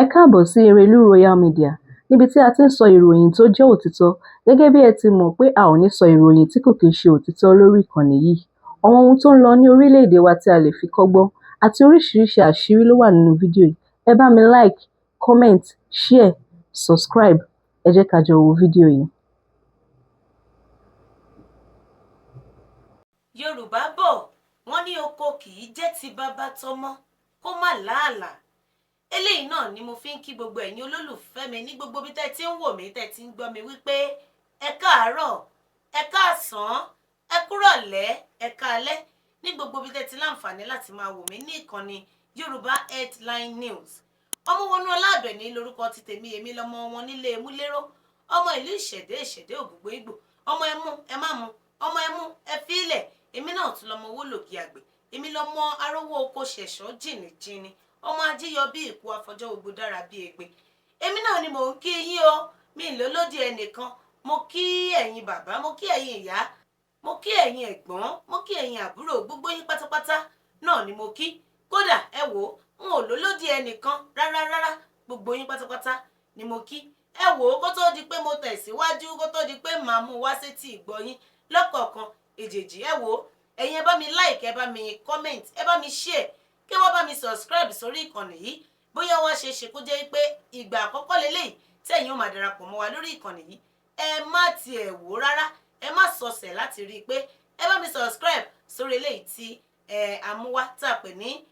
Ẹ káàbọ̀ sí Erelú Royal Media, níbi tí a ti ń sọ ìròyìn tó jẹ́ òtítọ́. Gẹ́gẹ́ bí ẹ ti mọ̀ pé a ò ní sọ ìròyìn tí kò kí ń ṣe òtítọ́ lórí ìkànnì yìí. Àwọn ohun tó ń lọ ní orílẹ̀-èdè wa tí a lè fi kọ́gbọ́n àti oríṣiríṣi àṣírí ló wà nínú fídíò yìí. Ẹ bá mi like, comment, share, subscribe. Ẹ jẹ́ ká jọ wo fídíò yìí. Yorùbá bọ̀, wọ́n ní oko kì í jẹ́ ti bàbá tọmọ kó má làálàá. Eléyìí náà ni mo fi ń kí gbogbo ẹ̀yin olólùfẹ́ mi ní gbogbo bí tẹ́ ti ń wò mí, tẹ́ ti ń gbọ́ mi wípé ẹ káàárọ̀, ẹ káàsán, ẹ kúrọ̀lẹ́, ẹ káalẹ́ ní gbogbo bí tẹ́ ti láǹfààní láti máa wò mí ní ìkànnì Yorùbá Headline News. Ọmọwọnú Ọláàbẹ̀ní lórúkọ ti tèmi, èmi lọmọ wọn nílé Múléró, ọmọ ìlú Ìṣẹ̀dé, Ìṣẹ̀dé Ògùngbò Ìgbò, ọmọ ẹmú ẹ má mu, ọmọ ẹmú ẹ fílẹ̀, èmi náà tún lọmọ owó lògì àgbẹ̀, èmi lọmọ arówó oko ṣẹ̀ṣọ́ jìnnìjìnnì, ọmọ ajíyọ bí ìkú afọjọ́ gbogbo dára bí egbe. Èmi náà ni mò ń kí yín o, mi lólódì ẹnìkan. Mo kí ẹ̀yin bàbá, mo kí ẹ̀yin ìyá, mo kí ẹ̀yin ẹ̀gbọ́n, mo kí ẹ̀yin àbúrò, gbogbo yín pátápátá náà ni mo kí. Kódà ẹ wò ó, n ò lólódì ẹnìkan rárá rárá, gbogbo yín pátápátá ni mo kí. Ẹ wò ó, kó tó di pé mo tẹ̀síwájú, kó tó di pé màá mú wá sétí ìgbọ́ yín lọ́kọ̀ọ̀kan èjèèjì, ẹ wò ó, ẹ̀yin ẹ bá mi like, ẹ bá mi comment, ẹ bá mi share, kí wọ́n bá mi subscribe sórí ìkànnì yìí. Bóyá wá ṣe ṣe kó jẹ́ pé ìgbà àkọ́kọ́ lélẹ́yìí tí ẹ̀yin ó máa darapọ̀ mọ́ wa lórí ìkànnì yìí, ẹ má tiẹ̀ wò rárá, ẹ má sọsẹ̀ láti rí i pé ẹ bá mi subscribe sórí eléyìí tí ẹ àmúwá tá a pè ní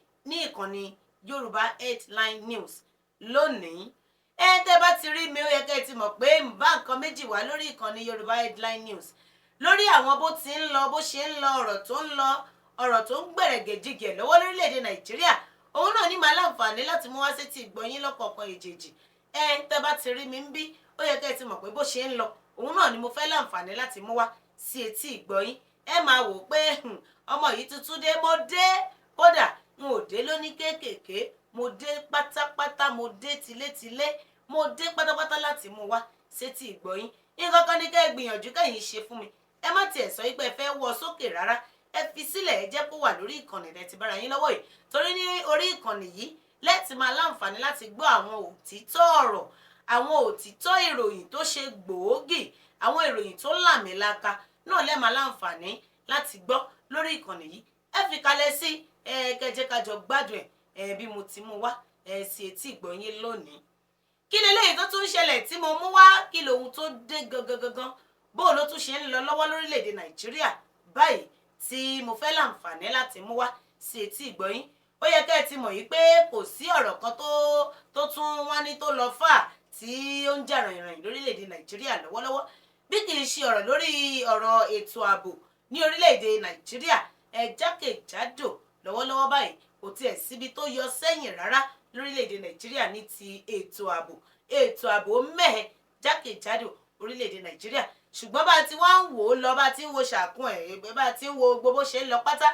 ìkànnì Yorùbá Headline News lónìí. Ẹ tẹ́ bá ti rí mi, ó yẹ kẹ́ ẹ ti mọ̀ pé ń bá nǹkan méjì wá lórí ìkànnì Yorùbá Headline News lórí àwọn bó ti ń lọ, bó ṣe ń lọ, ọ̀rọ̀ tó ń lọ, ọ̀rọ̀ tó ń gbẹ̀rẹ̀gẹ̀jigẹ̀ lọ́wọ́ lórílẹ̀‐èdè Nàìjíríà. Òun náà ní màá láǹfààní láti mú wá sétí ìgbọ̀nyín lọ́kọ̀ọ̀kan èjèèjì. Ẹ tẹ́ bá ti rí mi ń bí, ó yẹ kẹ́ ẹ ti mọ̀ pé bó ṣe ń lọ, òun náà ni mo fẹ́ láǹfààní láti mú wá sí etí ìgbọ̀nyín. Ẹ máa wò pé ọmọ yìí tuntun dé, mo dé, kódà n ò dé lóní kéékèèké, mo dé pátápátá, mo dé tilétilé, mo dé pátápátá láti mú wá sétí ìgbọ̀nyín. Nǹkan kan ní kẹ́ ẹ gbìyànjú kẹ́yìn ṣe fún mi. Ẹ má tiẹ̀ sọ pé ẹ fẹ́ wọ sókè rárá, ẹ fi sílẹ̀, ẹ jẹ́ kó wà lórí ìkànnì rẹ ti bára yín lọ́wọ́ yìí, torí ní orí ìkànnì yìí lẹ́ẹ̀tì máa láǹfààní láti gbọ́ àwọn òtítọ́ ọ̀rọ̀, àwọn òtítọ́ ìròyìn tó ṣe gbòógì, àwọn ìròyìn tó làmìlaka náà lẹ́ẹ̀ máa láǹfààní láti gbọ́ lórí ìkànnì yìí. Ẹ fi kalẹ̀ sí ẹ kẹjẹ kájọ gbádùn ẹ bí mo ti mú wá ẹ sí etí ìgbọ̀nyín lónìí. Kí leléyìí tó tún ṣẹlẹ̀ tí mo mú wá? Kí lòun tó dé gangan gangan? Bó ló tún ṣe ń lọ lọ́wọ́ lórílẹ̀‐èdè Nàìjíríà báyìí tí mo fẹ́ láǹfààní láti mú wá sí etí ìgbọ̀nyín? Ó yẹ kẹ́ ẹ ti mọ̀ yìí pé kò sí ọ̀rọ̀ kan tó tún wá ní tó lọ fà tí ó ń jà ràìnràìn lórílẹ̀‐èdè Nàìjíríà lọ́wọ́lọ́wọ́, bí kì í ṣe ọ̀rọ̀ lórí ọ̀rọ̀ ètò ààbò ní orílẹ̀‐èdè Nàìjíríà ẹ jákèjádò lọ́wọ́lọ́wọ́ báyìí. Kò tiẹ̀ síbi tó yọ sẹ́yìn rárá lórílẹ̀‐èdè Nàìjíríà ní ti ètò ààbò. Ètò ààbò mẹ́hẹ̀ jákèjádò orílẹ̀‐èdè Nàìjíríà, ṣùgbọ́n bá a ti wá ń wò ó lọ, bá a ti ń wo ṣàkún ẹ̀, bá a ti ń wo gbogbo bó ṣe ń lọ pátá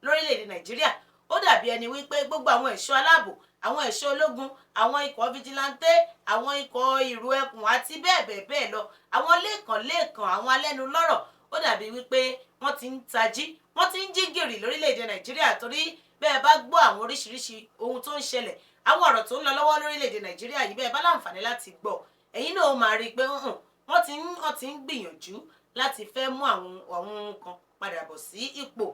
lórílẹ̀‐èdè Nàìjíríà, ó dàbí ẹni wípé gbogbo àwọn ẹ̀ṣọ́ aláàbò, àwọn ẹ̀ṣọ́ ológun, àwọn ikọ̀ fijilanté, àwọn ikọ̀ ìrù ẹkùn àti bẹ́ẹ̀ bẹ́ẹ̀ bẹ́ẹ̀ lọ, àwọn lẹ́ẹ̀kan lẹ́ẹ̀kan, àwọn alẹ́nulọ́rọ̀, ó dàbí wípé wọ́n ti ń tají, wọ́n ti ń jí gìrì lórílẹ̀‐èdè Nàìjíríà. Torí bẹ́ẹ̀ bá gbọ́ àwọn oríṣiríṣi ohun tó ń ṣẹlẹ̀, àwọn ọ̀rọ̀ tó ń lọ lọ́wọ́ lórílẹ̀‐èdè Nàìjíríà yìí, bẹ́ẹ̀ bá láǹfààní láti gbọ́, ẹ̀yin náà ó máa rí i pé wọ́n ti ń gbìyànjú láti fẹ́ mú àwọn nǹkan padà bọ̀ sí ipò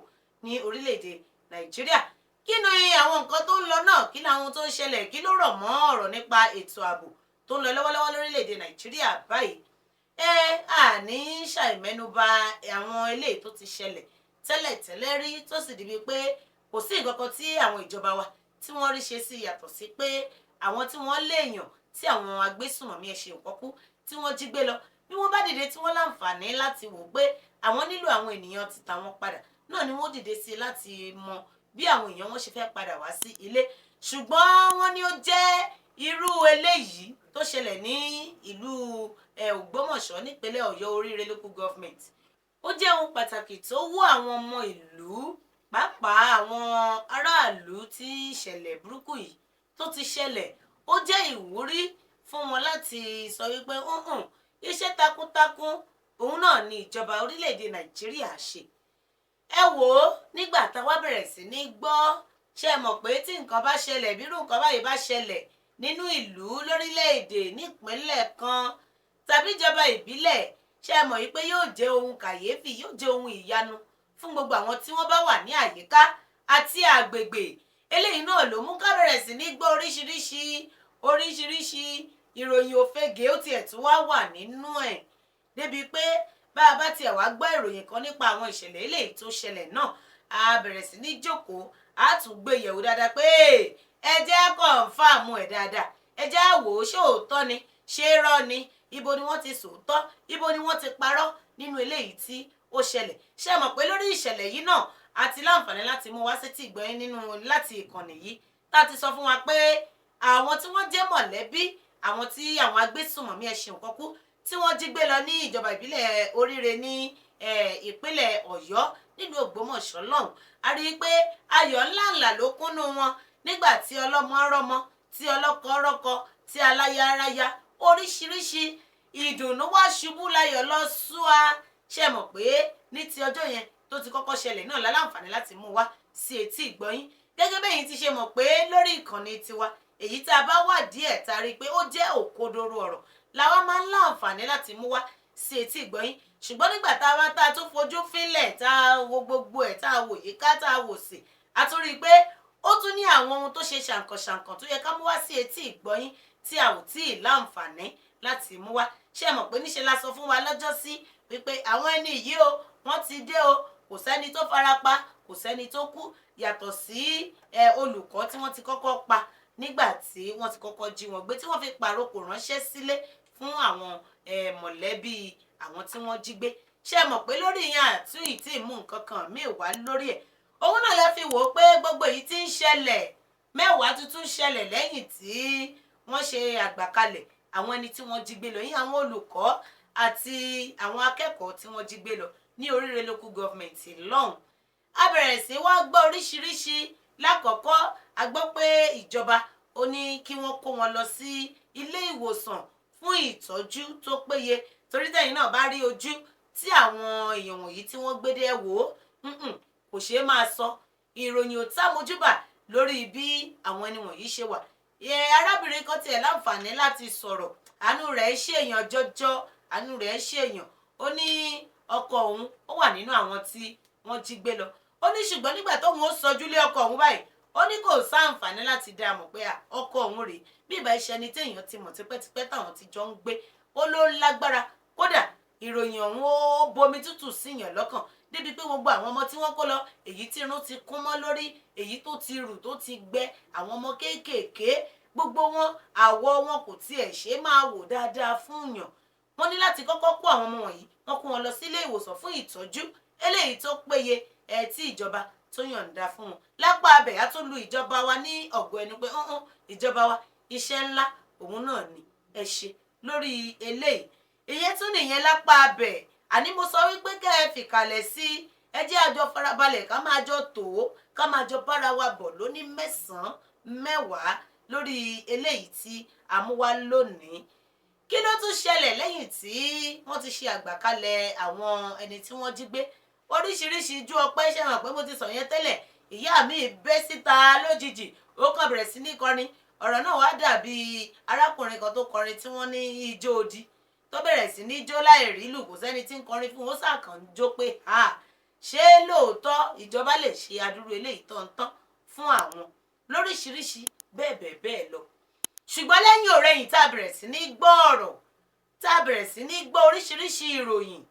ní orílẹ̀-èdè Nàìjíríà. Kí ni àwọn nǹkan tó ń lọ náà? Kí ni àwọn tó ń ṣẹlẹ̀? Kí ló rọ̀ mọ́ ọ̀rọ̀ nípa ètò ààbò tó ń lọ lọ́wọ́lọ́wọ́ lórílẹ̀-èdè Nàìjíríà báyìí? Ẹ àní ṣàìmẹ́nubà àwọn eléyìí tó ti ṣẹlẹ̀ tẹ́lẹ̀tẹ́lẹ̀ rí, tó sì di bíi pé kò sí nǹkan kan tí àwọn ìjọba wa tí wọ́n rí ṣe sí, yàtọ̀ sí pé àwọn tí wọ́n léèyàn tí àwọn agbésùnmọ̀mí ẹ̀ ṣe òkọ́kú tí wọ́n jí gbé lọ, bí wọ́n bá dìde tí wọ́n láǹfààní láti wò pé àwọn nílò àwọn ènìyàn ti tàwọn padà náà ni wọ́n dìde sí láti mọ bí àwọn èèyàn wọn ṣe fẹ́ padà wá sí ilé. Ṣùgbọ́n wọ́n ní ó jẹ́ irú eléyìí tó ṣẹlẹ̀ ní ìlú Ògbómọ̀ṣọ́ nípínlẹ̀ Ọ̀yọ́, Oríire local government, ó jẹ́ ohun pàtàkì tó wú àwọn ọmọ ìlú, pàápàá àwọn aráàlú tí ìṣẹ̀lẹ̀ burúkú yìí tó ti ṣẹlẹ̀. Ó jẹ́ ìwúrí fún wọn láti sọ wípé iṣẹ́ takuntakun òun náà ni ìjọba orílẹ̀-èdè Nàìjíríà ṣe. Ẹ wò ó, nígbà táwa bẹ̀rẹ̀ sí ní gbọ́ Ṣé ẹ mọ̀ pé tí nǹkan bá ṣẹlẹ̀, bírú nǹkan báyìí bá ṣẹlẹ̀ nínú ìlú, lórílẹ̀‐èdè, nípínlẹ̀ kan tàbí ìjọba ìbílẹ̀, ṣé ẹ mọ̀ wípé yóò jẹ́ ohun kàyéfì, yóò jẹ́ ohun ìyanu fún gbogbo àwọn tí wọ́n bá wà ní àyíká àti àgbègbè. Eléyìí náà ló mú ká bẹ̀rẹ̀ sí ní gbọ́ oríṣiríṣi oríṣiríṣi ìròyìn òfegè. Ó tiẹ̀ tún wá wà nínú ẹ̀ débi pé bá a bá tiẹ̀ wá gbọ́ ìròyìn kan nípa àwọn ìṣẹ̀lẹ̀ eléyìí tó ṣẹlẹ̀ náà, a bẹ̀rẹ̀ sí ní jókòó, a tún gbé yẹ̀wò dáadáa pé ẹ jẹ́ confirm ẹ̀ dáadáa, ẹ jẹ́ á wò ó, ṣé òótọ́ ni, ṣé irọ́ ni, ibo ni wọ́n ti sòótọ́, ibo ni wọ́n ti parọ́ nínú eléyìí tí ó ṣẹlẹ̀. Ṣé ẹ mọ̀ pé lórí ìṣẹ̀lẹ̀ yìí náà, a ti láǹfààní láti mú wá sétí ìgbọ́yín nínú láti ìkànnì yìí, tá a ti sọ fún wa pé àwọn tí wọ́n jẹ́ mọ̀lẹ́bí àwọn tí àwọn agbésùnmọ̀mí ẹ̀sìn òkọ́kú tí wọ́n jí gbé lọ ní ìjọba ìbílẹ̀ Oríire ní ìpínlẹ̀ Ọ̀yọ́ nílùú Ògbómọ̀ṣọ́ lọ́hùn, a rí i pé ayọ̀ ńláńlá ló kúnnú wọn nígbà tí ọlọ́mọ rọ́mọ, tí ọlọ́kọ rọ́kọ, tí aláya aráya, oríṣiríṣi ìdùnnú wá ṣubú láyọ̀ lọ súwa. Ṣe mọ̀ pé ní ti ọjọ́ yẹn tó ti kọ́kọ́ ṣẹlẹ̀ náà, láláǹfààní láti mú wá sí etí ìgbọ́yín, gẹ́gẹ́ bẹ́yìn ti ṣe mọ̀ pé lórí ìkànnì tiwa, èyí tá a bá wà díẹ̀ tá a rí i pé ó jẹ́ òkodoro ọ̀rọ̀ làwa máa ń láǹfààní láti mú wá sí etí ìgbọ́yín. Ṣùgbọ́n nígbà tá a bá tá a tún fojú fínlẹ̀, tá a wo gbogbo ẹ̀, tá a wò yíká, tá a wò sí, a tún rí i pé ó tún ní àwọn ohun tó ṣe ṣàǹkànṣàǹkàn tó yẹ ká mú wá sí etí ìgbọ́yín tí a ò tí ì láǹfààní láti mú wá. Ṣé ẹ mọ̀ pé níṣe la sọ fún wa lọ́jọ́ sí wípé àwọn ẹni yìí o, wọ́n ti dé o, kò sẹ́ni tó farapa, kò sẹ́ni tó kú, yàtọ̀ sí olùkọ́ tí wọ́n ti kọ́kọ́ pa nígbà tí wọ́n ti kọ́kọ́ jí wọn gbé, tí wọ́n fi pàrokò ránṣẹ́ sílé fún àwọn mọ̀lẹ́bí àwọn tí wọ́n jí gbé. Ṣé ẹ mọ̀ pé lórí ìyẹn àtúnyì tí mú nǹkan kan míì wá lórí ẹ̀, òun náà la fi wò ó pé gbogbo èyí tí ń ṣẹlẹ̀ mẹ́wàá tuntun ṣẹlẹ̀ lẹ́yìn tí wọ́n ṣe àgbàkalẹ̀ àwọn ẹni tí wọ́n jí gbé lọ yín, àwọn olùkọ́ àti àwọn akẹ́kọ̀ọ́ tí wọ́n jí gbé lọ ní Oríire Local Government lọ́hùn. A bẹ̀rẹ̀ sí wá gbọ́ oríṣiríṣi. Lákọ̀ọ́kọ́, a gbọ́ pé ìjọba ó ní kí wọ́n kó wọn lọ sí ilé ìwòsàn fún ìtọ́jú tó péye, torí tẹ̀yin náà bá rí ojú tí àwọn èèyàn wọ̀nyí tí wọ́n gbé dé, wò ó, kò ṣeé máa sọ. Ìròyìn ò tá mojúbà lórí bí àwọn ẹni wọ̀nyí ṣe wà. Arábìnrin kan tiẹ̀ láǹfààní láti sọ̀rọ̀, àánú rẹ̀ ṣèèyàn jọjọ, àánú rẹ̀ ṣèèyàn. Ó ní ọkọ òun ó wà nínú àwọn tí wọ́n jí gbé lọ. Ó ní ṣùgbọ́n nígbà tóun ó sọjú lé ọkọ òun báyìí, ó ní kò sáǹfààní láti dá a mọ̀ pé ọkọ òun rèé, bí ìbá iṣẹ́ ni téèyàn ti mọ̀ tipẹ́tipẹ́ táwọn ti jọ ń gbé. Ó ló lágbára, kódà ìròyìn ọ̀hún ó bomi tútù síyàn lọ́kàn, débi pé gbogbo àwọn ọmọ tí wọ́n kó lọ, èyí tí irun ti kún mọ́ lórí, èyí tó ti rù tó ti gbẹ, àwọn ọmọ kéékèèké, gbogbo wọn, àwọ̀ wọn kò tiẹ̀ ṣe máa wò dáadáa fún yàn. Wọ́n ní láti kọ́kọ́ kó àwọn ọmọ wọ̀nyí, wọ́n kó wọn lọ sílé ìwòsàn fún ìtọ́jú eléyìí tó péye ẹ tí ìjọba tó yọ̀ǹda fún wọn. Lápá abẹ̀, á tún lu ìjọba wa ní ọ̀gọ́ ẹnu pé hánhán, ìjọba wa, iṣẹ́ ńlá òun náà ni ẹ ṣe lórí eléyìí. Ìyẹn tún nìyẹn lápá abẹ̀. Àní mo sọ wípé kẹ́ ẹ fìkàlẹ̀ sí, ẹ jẹ́ àjọ farabalẹ̀, ká máa jọ tò ó, ká máa jọ bára wa bọ̀ lóní mẹ́sàn-án mẹ́wàá lórí eléyìí tí a mú wá lónìí. Kí ló tún ṣẹlẹ̀ lẹ́yìn tí wọ́n ti ṣe àgbàkalẹ̀ àwọn ẹni tí wọ́n jí gbé? Oríṣiríṣi ijó ọpẹ́. Ṣe hàn pé mo ti sọ yẹn tẹ́lẹ̀? Ìyá mi bẹ́ síta lójijì, ó kàn bẹ̀rẹ̀ sí ní kọrin. Ọ̀rọ̀ náà wá dàbí arákùnrin kan tó kọrin tí wọ́n ní ijó odi, tó bẹ̀rẹ̀ sí ní jó láì rí lù, kò sẹ́ni tí ń kọrin fún, ó sàkàn ń jó pé ha, ṣé lóòótọ́ ìjọba lè ṣe adúrú eléyìí tán fún àwọn, lóríṣiríṣi bẹ́ẹ̀ bẹ́ẹ̀ bẹ́ẹ̀ lọ. Ṣùgbọ́n lẹ́yìn ọ̀rẹyìn, tá a bẹ̀rẹ̀ sí ní gbọ́ ọ̀rọ̀, tá a bẹ̀rẹ̀ sí ní gbọ́ oríṣiríṣi ìròyìn,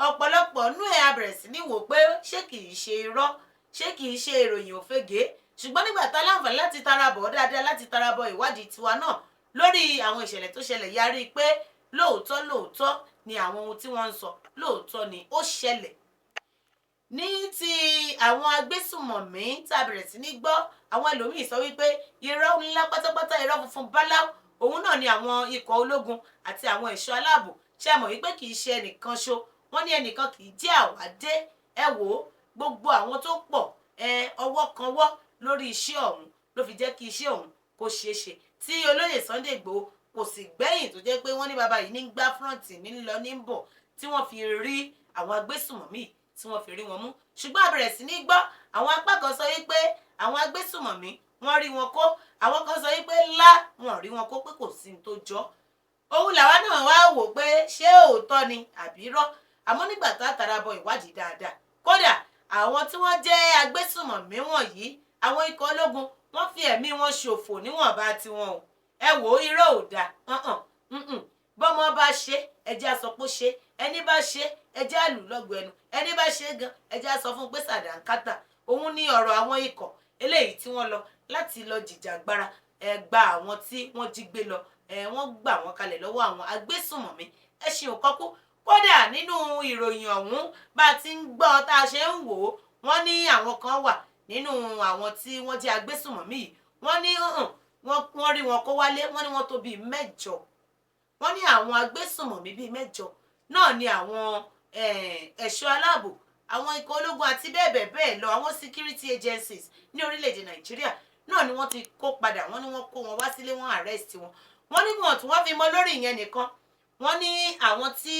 ọ̀pọ̀lọpọ̀ nú ẹ̀, a bẹ̀rẹ̀ sí ní wò pé ṣé kìí ṣe irọ́, ṣé kìí ṣe ìròyìn òfegè? Ṣùgbọ́n nígbà tá láǹfààní láti tara bọ̀ dáadáa, láti tara bọ̀ ìwádìí tiwa náà lórí àwọn ìṣẹ̀lẹ̀ tó ṣẹlẹ̀, yarí pé lóòótọ́ lóòótọ́ ni àwọn ohun tí wọ́n ń sọ, lóòótọ́ ni ó ṣẹlẹ̀. Ní ti àwọn agbésùmọ̀mí tá a bẹ̀rẹ̀ sí ní gbọ́, àwọn ẹlòmíì sọ wípé irọ́ ńlá pátápátá, irọ́ funfun báláú òun náà ni àwọn ikọ̀ ológun àti àwọn ẹ̀ṣọ́ aláàbò. Ṣe mọ̀ wípé kì í ṣe ẹnìkan ṣo, wọ́n ní ẹnìkan kì í jẹ́ àwádé. Ẹ wò ó, gbogbo àwọn tó pọ̀ ẹ ọwọ́ kan wọ́ lórí iṣẹ́ ọ̀hún ló fi jẹ́ kí iṣẹ́ ọ̀hún kó ṣeé ṣe, tí olóyè Sunday Igboho kò sì gbẹ̀yìn, tó jẹ́ pé wọ́n ní bàbá yìí ní gbá front, ní lọ ní bọ̀, tí wọ́n fi rí àwọn agbésùmọ̀mí, tí wọ́n fi rí wọn mú. Ṣùgbọ́n a bẹ̀rẹ̀ sí ní gbọ́ àwọn apá kan sọ wípé Àwọn agbésùmọ̀mí wọ́n rí wọn kó. Àwọn kan sọ wípé lá wọn rí wọn kó, pé kò sí ní tó jọ. Òun làwa náà wá wò pé ṣé òótọ́ ni àbí irọ́. Àmọ́ nígbà tá a tara bọ ìwádìí dáadáa, kódà àwọn tí wọ́n jẹ́ agbésùmọ̀mí wọ̀nyí, àwọn ikọ̀ ológun wọ́n fi ẹ̀mí wọn ṣòfò níwọ̀nba tiwọn o. Ẹ wò ó, irọ́ ò dáa. Bọ́mọ bá ṣe, ẹjẹ́ á sọ pé ó ṣe. Ẹni bá ṣe, ẹjẹ́ á lù lọ́gọ ẹnu. Ẹni bá ṣe gan, ẹjẹ́ á sọ fún pé sàdánkátà. Òun ní ọ̀rọ̀ àwọn ikọ̀ eléyìí tí wọ́n lọ láti lọ jìjàgbara ẹ gba àwọn tí wọ́n jí gbé lọ, ẹ wọ́n gbà wọ́n kalẹ̀ lọ́wọ́ àwọn agbésùnmọ̀mí. Ẹṣin ò kọ́kú. Kódà nínú ìròyìn ọ̀hún, bá a ti ń gbọ́ tá a ṣe ń wò ó, wọ́n ní àwọn kan wà nínú àwọn tí wọ́n jẹ́ agbésùnmọ̀mí yìí, wọ́n ní wọ́n rí wọn kó wálé. Wọ́n ní wọ́n tó bíi 8. Wọ́n ní àwọn agbésùnmọ̀mí bíi 8 náà ni àwọn ẹ̀ṣọ́ aláàbò, àwọn ikọ̀ ológun àti bẹ́ẹ̀ bẹ́ẹ̀ bẹ́ẹ̀ lọ, àwọn security agencies ní orílẹ̀-èdè Nàìjíríà náà ni wọ́n ti kó padà. Wọ́n ní wọ́n kó wọn wá sílé, wọ́n arrest wọn. Wọ́n ní wọ́n tún wọ́n fi mọ́ lórí ìyẹn nìkan. Wọ́n ní àwọn tí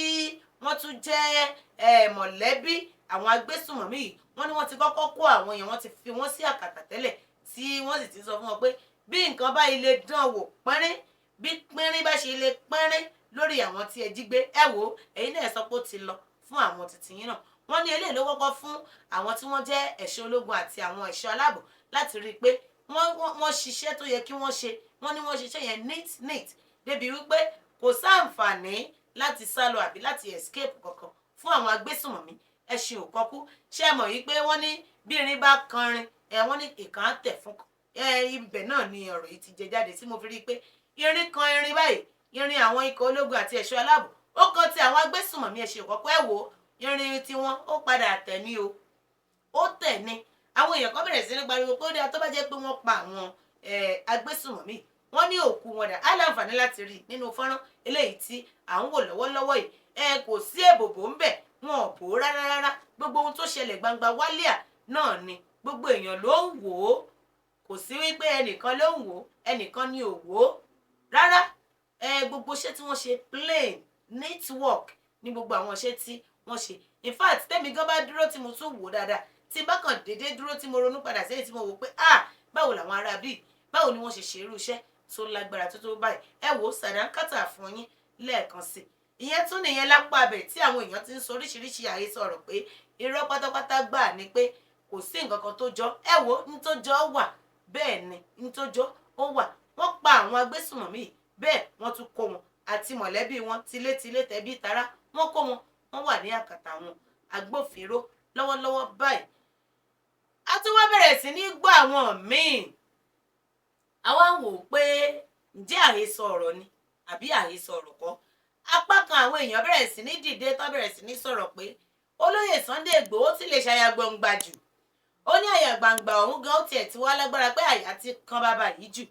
wọ́n tún jẹ́ mọ̀lẹ́bí àwọn agbésùnmọ̀mí yìí, wọ́n ní wọ́n ti kọ́kọ́ kó àwọn èèyàn, wọ́n ti fi wọ́n sí àkàtà tẹ́lẹ̀, tí wọ́n sì ti sọ fún wọn pé bí nǹkan báyìí lè dán wò pínrín, bí pínrín bá ṣe lè pínrín lórí àwọn tí ẹ jí gbé, ẹ wò ó, ẹ̀yin náà sọ pé ó ti lọ fún àwọn títí yín náà. Wọ́n ní eléyìí ló kọ́kọ́ fún àwọn tí wọ́n jẹ́ ẹ̀ṣọ́ ológun àti àwọn ẹ̀ṣọ́ aláàbò láti rí i pé wọ́n ṣiṣẹ́ tó yẹ kí wọ́n ṣe. Wọ́n ní wọ́n ṣiṣẹ́ yẹn neat neat, débi wípé kò sáǹfààní láti sá lọ àbí láti escape kankan fún àwọn agbésùnmọ̀mí. Ẹṣin ò kọkú. Ṣé ẹ mọ̀ yìí pé wọ́n ní bí irin bá kanrin ẹ, wọ́n ní ìkan á tẹ̀ fún ẹ. Ibẹ̀ náà ni ọ̀rọ̀ yìí ti jẹ jáde tí mo fi rí i pé irin kan irin báyìí, irin àwọn ikọ̀ ológun àti ẹ̀ṣọ́ aláàbò, ó kan ti àwọn agbésùnmọ̀mí ẹṣin ò kọkú. Ẹ wò ó, irin tiwọn ó padà tẹ̀ ní o, ó tẹ̀ ní. Àwọn èèyàn kan bẹ̀rẹ̀ sí ní pariwo pé ó dáa, tó bá jẹ́ pé wọ́n pa àwọn agbésùnmọ̀mí, wọ́n ní òkú wọn dà? Á láǹfààní láti rí nínú fọ́nrán eléyìí tí à ń wò lọ́wọ́lọ́wọ́ yìí. Ẹ kò sí èbòbò ń bẹ̀, wọn ò bò ó rárá rárá. Gbogbo ohun tó ṣẹlẹ̀ gbangba wálíà náà ni, gbogbo èèyàn ló ń wò ó. Kò sí wípé ẹnìkan ló ń wò ó, ẹnìkan ni ò wò ó rárá. Ẹ gbogbo iṣẹ́ tí wọ́n ṣe, plain neat work ní gbogbo àwọn iṣẹ́ tí wọ́n ṣe. In fact, tẹ́mi gan bá dúró tí mo tún wò dáadáa, tí bá kàn déédéé dúró tí mo ronú padà sẹ́yìn, tí mo wò pé ah, báwo làwọn ará bíi, báwo ni wọ́n ṣe ṣe irú iṣẹ́ tó lágbára tó tó báyìí? Ẹ wò ó, sàdánkátà fún yín lẹ́ẹ̀kan sí. Ìyẹn tún nìyẹn lápá abẹ tí àwọn èèyàn ti ń sọ oríṣiríṣi àhesọ ọ̀rọ̀ pé irọ́ pátápátá gbà ní, pé kò sí nǹkan kan tó jọ. Ẹ wò ó, ní tó jọ wà. Bẹ́ẹ̀ ni, ní tó jọ ó wà. Wọ́n pa àwọn agbésùnmọ̀mí yìí, bẹ́ẹ̀ wọ́n tún kó wọn àti mọ̀lẹ́bí wọn tilétilé, tẹbí tará. Wọ́n kó wọn, wọ́n wà ní àkàtà àwọn agbófinró lọ́wọ́lọ́wọ́ báyìí. A tún wá bẹ̀rẹ̀ sí ní gbọ́ àwọn míì. Àwa ń wò ó pé ǹjẹ́ àhesọ ọ̀rọ̀ ni àbí àhesọ ọ̀rọ̀ kọ́? Apá kan àwọn èèyàn bẹ̀rẹ̀ sí ní dìde tó bẹ̀rẹ̀ sí ní sọ̀rọ̀ pé olóyè Sunday Igboho ti lè ṣàyà gbọ̀ngbà jù. Ó ní àyà gbangba ọ̀hún gan, ó tiẹ̀ ti wá lágbára pé àyà ti kan bàbá yìí jù.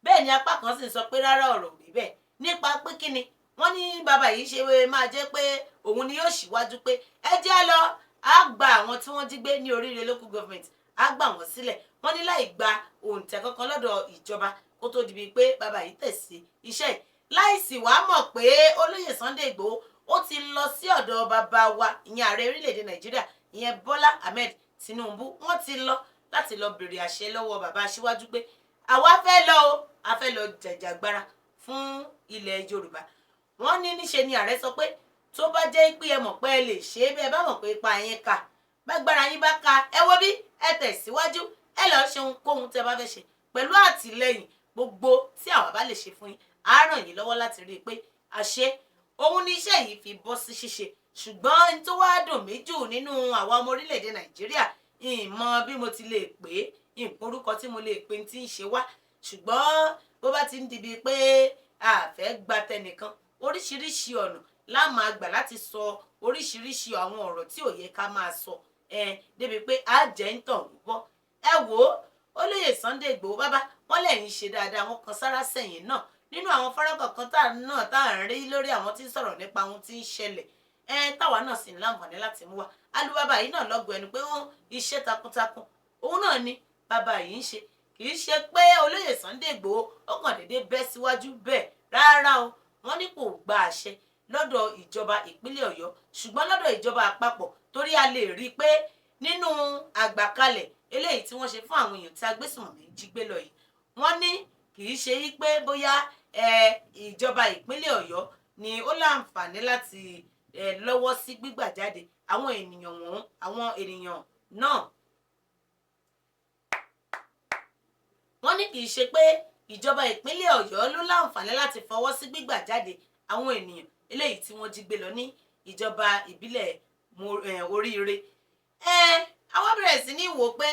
Bẹ́ẹ̀ ni apá kan sì ń sọ pé rárá, ọ̀rọ̀ ò rí bẹ́ẹ̀. Nípa pé kíni wọ́n ní bàbá yìí ṣe máa jẹ́ pé òun ni yóò ṣíwájú pé ẹ jẹ́ lọ, á gba àwọn tí wọ́n jí gbé ní Oríire Local Government, á gbà wọ́n sílẹ̀. Wọ́n ní láì gba òǹtẹ̀ kankan lọ́dọ̀ ìjọba kó tó di bíi pé bàbá yìí tẹ̀ sí iṣẹ́ yìí, láì sì wá mọ̀ pé olóyè Sunday Igboho ó ti lọ sí ọ̀dọ̀ bàbá wa, ìyẹn ààrẹ orílẹ̀-èdè Nàìjíríà, ìyẹn Bọ́lá Ahmed Tinubu. Wọ́n ti lọ láti lọ bèrè àṣẹ lọ́wọ́ bàbá aṣíwájú pé àwa fẹ́ lọ o, a fẹ́ lọ jàjàgbara fún ilẹ̀ Yorùbá. Wọ́n ní níṣe ni ààrẹ sọ pé tó bá jẹ́ pé ẹ mọ̀ pé ẹ lè ṣe é, bẹ́ẹ̀ bá mọ̀ pé ipa yín ká, bágbára yín bá ka, ẹ wo bí ẹ tẹ̀síwájú, ẹ lọ́ọ́ ṣe ohunkóhun tẹ́ bá fẹ́ ṣe pẹ̀lú àtìlẹ́yìn gbogbo tí àwa bá lè ṣe fún yín, á ràn yín lọ́wọ́ láti rí i pé àṣẹ òun ní iṣẹ́ yìí fi bọ́ sí ṣíṣe. Ṣùgbọ́n n tó wá dùn mí jù nínú àwa ọmọ orílẹ̀-èdè Nàìjíríà, ìmọ̀ bí mo ti lè pè é, ìmọ̀ orúkọ tí mo lè pè tí ń ṣe wá, ṣùgbọ́n bó bá ti ń di bíi pé a fẹ́ gba tẹnìkan, oríṣiríṣi ọ̀nà la máa gbà láti sọ oríṣiríṣi àwọn ọ̀rọ̀ tí ò yẹ ká máa sọ ẹ, débi pé a jẹ́ ń tàn bọ́. Ẹ wò ó, olóyè Sunday Igboho bàbá, wọ́n lẹ́yìn ṣe dáadáa, wọ́n kan sára sẹ́yìn náà nínú àwọn fọ́nrán kọ̀ọ̀kan tá náà tá à ń rí lórí àwọn tí ń sọ̀rọ̀ nípa ohun tí ń ṣẹlẹ̀ ẹ, táwa náà sì ń láǹfààní láti mú wa alúbàbà yìí náà lọ́gọ̀ ẹnu pé wọ́n iṣẹ́ takuntakun òun náà ni bàbá yìí ń ṣe. Kì í ṣe pé olóyè Sunday Igboho ó kàn déédéé bẹ́ síwájú bẹ́ẹ̀ rárá o. Wọ́n ní kò gba àṣẹ lọ́dọ̀ ìjọba ìpínlẹ̀ Ọ̀yọ́, ṣùgbọ́n lọ́dọ̀ ìjọba àpapọ̀, torí a lè rí i pé nínú àgbàkalẹ̀ eléyìí tí Eléyìí tí wọ́n ṣe fún àwọn èèyàn tí agbésùnmọ̀mí jí gbé lọ yìí, wọ́n ní kì í ṣe pé bóyá ìjọba ìpínlẹ̀ Ọ̀yọ́ ni ó láǹfààní láti lọ́wọ́ sí gbígbà jáde àwọn ènìyàn wọ̀n àwọn ènìyàn náà. Wọ́n ní kì í ṣe pé ìjọba ìpínlẹ̀ Ọ̀yọ́ ló láǹfààní láti fọwọ́ sí gbígbà jáde àwọn ènìyàn eléyìí tí wọ́n jí gbé lọ ní ìjọba ìbílẹ̀ Oríire. Àwa bẹ̀rẹ̀ sí ní wò pé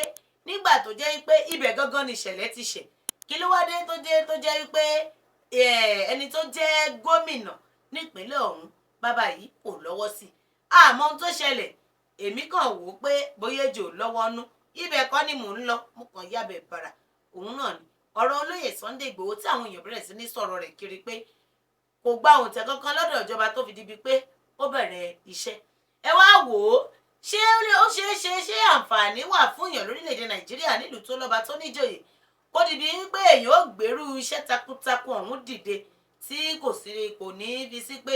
nígbà tó jẹ́ pé ibẹ̀ gangan ni ìṣẹ̀lẹ̀ ti ṣẹ̀, kí ló wá dé tó jẹ́ pé ẹni tó jẹ́ gómìnà nípínlẹ̀ ọ̀hún, bàbá yìí kò lọ́wọ́ sí i? Àmọ́ ohun tó ṣẹlẹ̀, èmi kàn wò ó pé bóyá ejò lọ́wọ́ nú. Ibẹ̀ kọ́ ni mò ń lọ, mo kàn yábẹ̀ bàrà. Òun náà ni ọ̀rọ̀ olóyè Sunday Igboho tí àwọn èèyàn bẹ̀rẹ̀ sí ní sọ̀rọ̀ rẹ̀ kiri pé kò gba òǹtẹ̀ kankan lọ́dọ̀ ìjọba tó fi dibi pé ó bẹ̀rẹ̀ iṣẹ́. Ẹ wá wò ó, ṣé ó ṣeé ṣe, ṣé àǹfààní wà fún èèyàn lórílẹ̀‐èdè Nàìjíríà nílùú tó lọ́ba tó níjòyè kó dibi pé èèyàn ó gbèrú iṣẹ́ takuntakun ọ̀hún dìde tí kò sí kò ní fi sí pé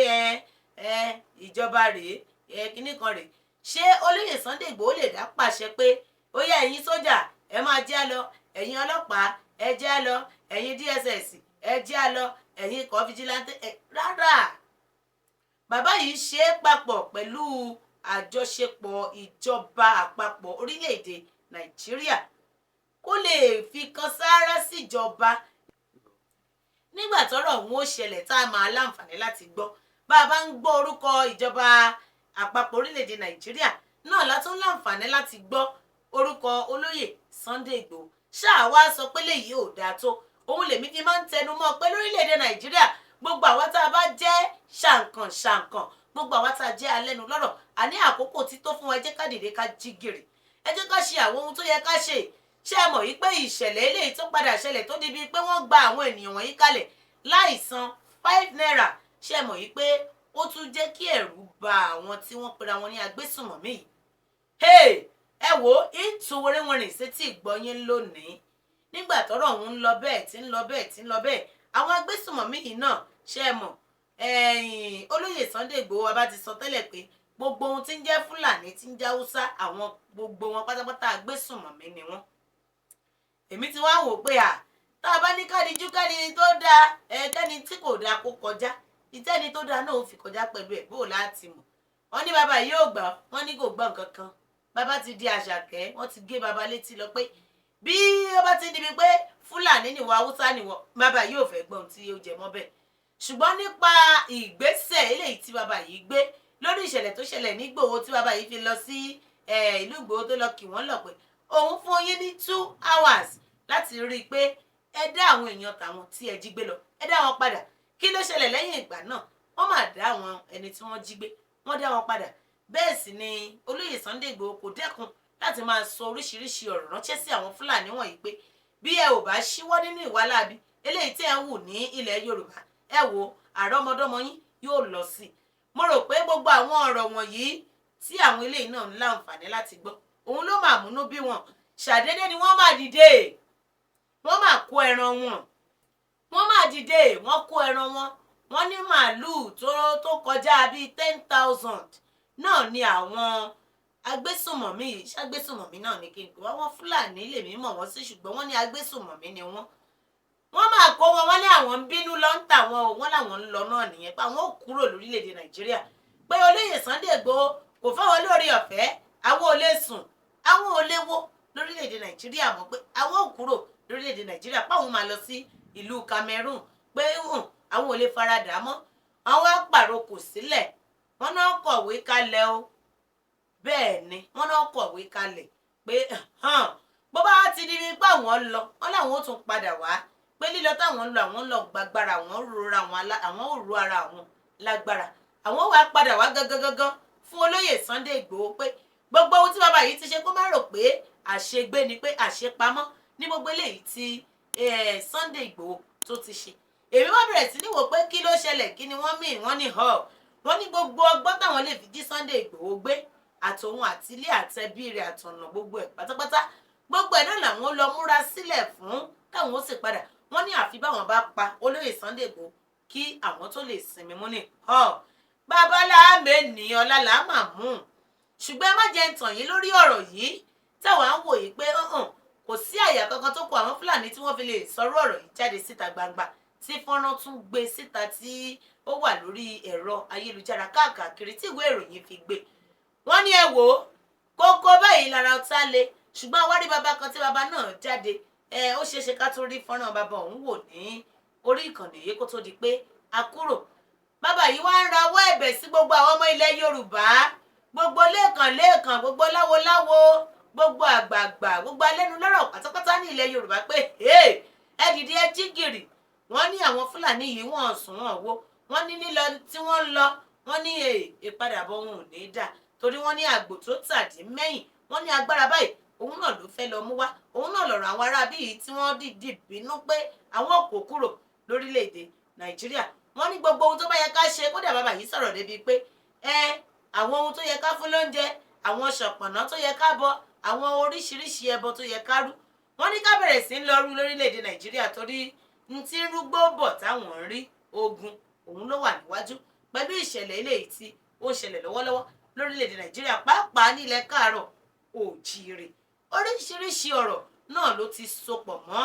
ẹ ìjọba rèé, ẹ kinní kan rèé? Ṣé olóyè Sunday Igboho lè dá pàṣẹ pé ó yá, ẹ̀yin sójà ẹ máa jẹ́ lọ, ẹ̀yin ọlọ́pàá ẹ jẹ́ lọ, ẹ̀yin DSS ẹ jẹ́ lọ, ẹ̀yin ikọ̀ fijilantè ẹ? Rárá, bàbá yìí ṣe é papọ̀ pẹ̀lú àjọṣepọ̀ ìjọba àpapọ̀ orílẹ̀-èdè Nàìjíríà kó lè fi kan sáárá síjọba. Nígbà tọ́rọ̀ ọ̀hún ó ṣẹlẹ̀ tá a máa láǹfààní láti gbọ́, bá a bá ń gbọ́ orúkọ ìjọba àpapọ̀ orílẹ̀-èdè Nàìjíríà náà látún láǹfààní láti gbọ́ orúkọ olóyè Sunday Igboho. Ṣáà wá sọ pé léyìí ò dáa tó. Òun lèmi fi máa ń tẹnu mọ́ pé lórílẹ̀-èdè Nàìjíríà, gbogbo àwa tá a bá jẹ́ ṣàǹkàn ṣàǹkàn, gbogbo àwa tá a jẹ́ alẹ́nu lọ́rọ̀, àní àkókò tí tó fún wa. Ẹ jẹ́ ká dìde, ká jí gìrì, ẹ jẹ́ ká ṣe àwọn ohun tó yẹ ká ṣe. Ṣé ẹ mọ̀ yìí pé ìṣẹ̀lẹ̀ eléyìí tó padà ṣẹlẹ̀ tó di bíi pé wọ́n gba àwọn ènìyàn wọ̀nyí kalẹ̀ láì san 5 naira, ṣé ẹ mọ̀ yìí pé ó tún jẹ́ kí ẹ̀rù bà àwọn tí wọ́n pera wọn ní agbésùnmọ̀mí yìí? Ẹ wo ìtú wẹ́rẹ́wẹ́rìn sétí ìgbọ́yín lónìí. Nígbà tọ́rọ̀ ọ̀hún ń lọ bẹ́ẹ̀, tí ń lọ bẹ́ẹ̀, tí ń lọ bẹ́ẹ̀, àwọn agbésùnmọ̀mí yìí náà, ṣé ẹ mọ̀, olóyè Sunday Igboho wa bá ti sọ tẹ́lẹ̀ pé gbogbo ohun tí ń jẹ́ Fúlàní, tí ń jẹ́ Haúsá, àwọn gbogbo wọn pátápátá agbésùnmọ̀mí ni wọ́n. Èmi ti wá wò pé à tá a bá ní kádìjú kẹ́ni tó dáa ẹ kẹ́ni tí kò dáa kó kọjá, ìtẹ́ni tó dáa náà ó fi kọjá pẹ̀lú ẹ̀ bó láti mọ̀. Wọ́n ní bàbá yìí ò gbà, wọ́n ní kò gbọ́ nǹkan kan. Bàbá ti di àṣàkẹ́, wọ́n ti gé bàbá létí lọ pé bí ó bá ti di pé Fúlàní nìwọ, Haúsá nìwọ, bàbá yìí ò fẹ́ gbọ́n tí ó jẹ mọ́ bẹ́ẹ̀. Ṣùgbọ́n nípa ìgbésẹ̀ eléyìí tí bàbá yìí gbé lórí ìṣẹ̀lẹ̀ tó ṣẹlẹ̀ ní Ìgbòho, tí bàbá yìí fi lọ sí ìlú Ìgbòho tó lọ kì wọ́n lọ pé òun fún yín ní 2 hours láti rí i pé ẹ dá àwọn èèyàn tàwọn tí ẹ jí gbé lọ, ẹ dá wọn padà. Kí ló ṣẹlẹ̀ lẹ́yìn ìgbà náà? Wọ́n máa dá àwọn ẹni tí wọ́n jí gbé, wọ́n dá wọn padà. Bẹ́ẹ̀ sì ni olóyè Sunday Igboho kò dẹ́kun láti máa sọ oríṣiríṣi ọ̀rọ̀ ránṣẹ́ sí àwọn Fúlàní wọ̀nyí pé bí ẹ ò bá ṣíwọ́ nínú ìwà láabi eléyìí tí ẹ ń wù ní ilẹ̀ Yorùbá, ẹ wo àrọ́mọdọ́mọ yín yóò lọ sí i. Mo rò pé gbogbo àwọn ọ̀rọ̀ wọ̀nyí tí àwọn eléyìí náà ń láǹfààní láti gbọ́, òun ló máa múnú bí wọn. Ṣàdédé ni wọ́n máa dìde, wọ́n máa kó ẹran wọn, wọ́n máa dìde, wọ́n kó ẹran wọn. Wọ́n ní màálùú tó kọjá bíi 10,000 náà ni àwọn agbésùnmọ̀mí yìí. Ṣàgbésùnmọ̀mí náà ní kí n pè wọ́n? Wọ́n Fúlàní lèmi mọ̀ wọ́n sí, ṣùgbọ́n wọ́n ní agbésùnmọ̀mí ni wọ́n. Wọ́n máa kó wọn, wọ́n ní àwọn ń bínú lọ ń tà wọn o. Wọ́n làwọn ń lọ náà nìyẹn, pé àwọn ò kúrò lórílẹ̀‐èdè Nàìjíríà, pé olóyè Sunday Igboho kò fáwọn lórí ọ̀fẹ́, àwọn ò lè sùn, àwọn ò lè wó lórílẹ̀‐èdè Nàìjíríà mọ́, pé àwọn ò kúrò lórílẹ̀‐èdè Nàìjíríà, pé àwọn máa lọ sí ìlú Cameroon, pé àwọn ò lè faradà mọ́. Àwọn á pàrokò sílẹ̀, wọ́n náà kọ̀wé kalẹ̀ o. Bẹ́ẹ̀ ni wọ́n náà kọ̀wé kalẹ̀ pé bó bá ti di pé àwọn lọ, wọ́n làwọn ó tún padà wá, pé lílọ táwọn ń lọ, àwọn ń lọ gbàgbára, àwọn rora àwọn ò ro ara àwọn lágbára, àwọn wàá padà wá gangan gangan fún olóyè Sunday Igboho, pé gbogbo ohun tí bàbá yìí ti ṣe, kó má rò pé àṣegbé ni, pé àṣepamọ́ ní gbogbo eléyìí tí Sunday Igboho tó ti ṣe. Èmi wá bẹ̀rẹ̀ sí ní wò pé kí ló ṣẹlẹ̀, kí ni wọ́n mì wọ́n ní họ. Wọ́n ní gbogbo ọgbọ́n táwọn lè fi jí Sunday Igboho gbé, àtòun àtilé àtẹbí rẹ̀ àtọ̀nà gbogbo ẹ̀ pátápátá, gbogbo ẹ̀ náà làwọn lọ múra sílẹ̀ fún, káwọn ó sì padà. Wọ́n ní àfi báwọn bá pa olóyè Sunday Igboho kí àwọn tó lè sinmi mú ní họ. Babalá mẹ́ni ọlá là á mà mú. Ṣùgbọ́n ẹ má jẹ́ ń tàn yín lórí ọ̀rọ̀ yìí. Táwa ń wò yìí pé hàn kò sí àyà kankan tó kọ àwọn Fúlàní tí wọ́n fi lè sọ̀rọ̀ ọ̀rọ̀ yìí jáde síta gbangba, tí fọ́nrán tún gbé síta tí ó wà lórí ẹ̀rọ ayélujára káàkiri tí ìwé ìròyìn fi gbé. Wọ́n ní ẹ wò ó, kókó báyìí lára ọ̀tá le. Ṣùgbọ́n àwárí bàbá kan tí bàbá náà jáde. Ẹ ó ṣeéṣe ká tún rí fọ́nrán bàbá òun wò ní orí ìkànnì yìí kó tó di pé a kúrò. Bàbá yìí wá ń rawọ́ ẹ̀bẹ̀ sí gbogbo àwọn ọmọ ilẹ̀ Yorùbá, gbogbo lẹ́ẹ̀kan lẹ́ẹ̀kan, gbogbo láwoláwo, gbogbo àgbààgbà, gbogbo alẹ́nulọ́rọ̀ pátápátá ní ilẹ̀ Yorùbá pé ẹ dìde, ẹ jí gìrì. Wọ́n ní àwọn Fúlàní yìí wọ́n sùn wọ́n wo, wọ́n ní lílọ tí wọ́n ń lọ, wọ́n ní ìpadàbọ̀ wọn ò ní dà, torí wọ́n ní àgbò tó tàdí mẹ́yìn, wọ́n ní agbára báyìí òun náà ló fẹ́ lọ mú wá. Òun náà lọ̀rọ̀ àwọn aráabí yìí tí wọ́n dìdí bínú pé àwọn kò kúrò lórílẹ̀‐èdè Nàìjíríà. Wọ́n ní gbogbo ohun tó bá yẹ ká ṣe. Kódà bàbá yìí sọ̀rọ̀ débi pé ẹ àwọn ohun tó yẹ ká fún lóúnjẹ, àwọn ṣọ̀pọ̀nà tó yẹ ká bọ, àwọn oríṣiríṣi ẹbọ tó yẹ ká rú, wọ́n ní ká bẹ̀rẹ̀ sí ń lọ rú lórílẹ̀‐èdè Nàìjíríà, torí n ti ń rúgbó bọ̀ táwọn ń rí ogun òun ló wà níwájú pẹ̀lú ìṣẹ̀lẹ̀ eléyìí tí ó ń ṣẹlẹ̀ lọ́wọ́lọ́wọ́ lórílẹ̀‐èdè Nàìjíríà, pàápàá nílẹ̀ káàárọ̀ òjíire. Oríṣiríṣi ọ̀rọ̀ náà ló ti sopọ̀ mọ́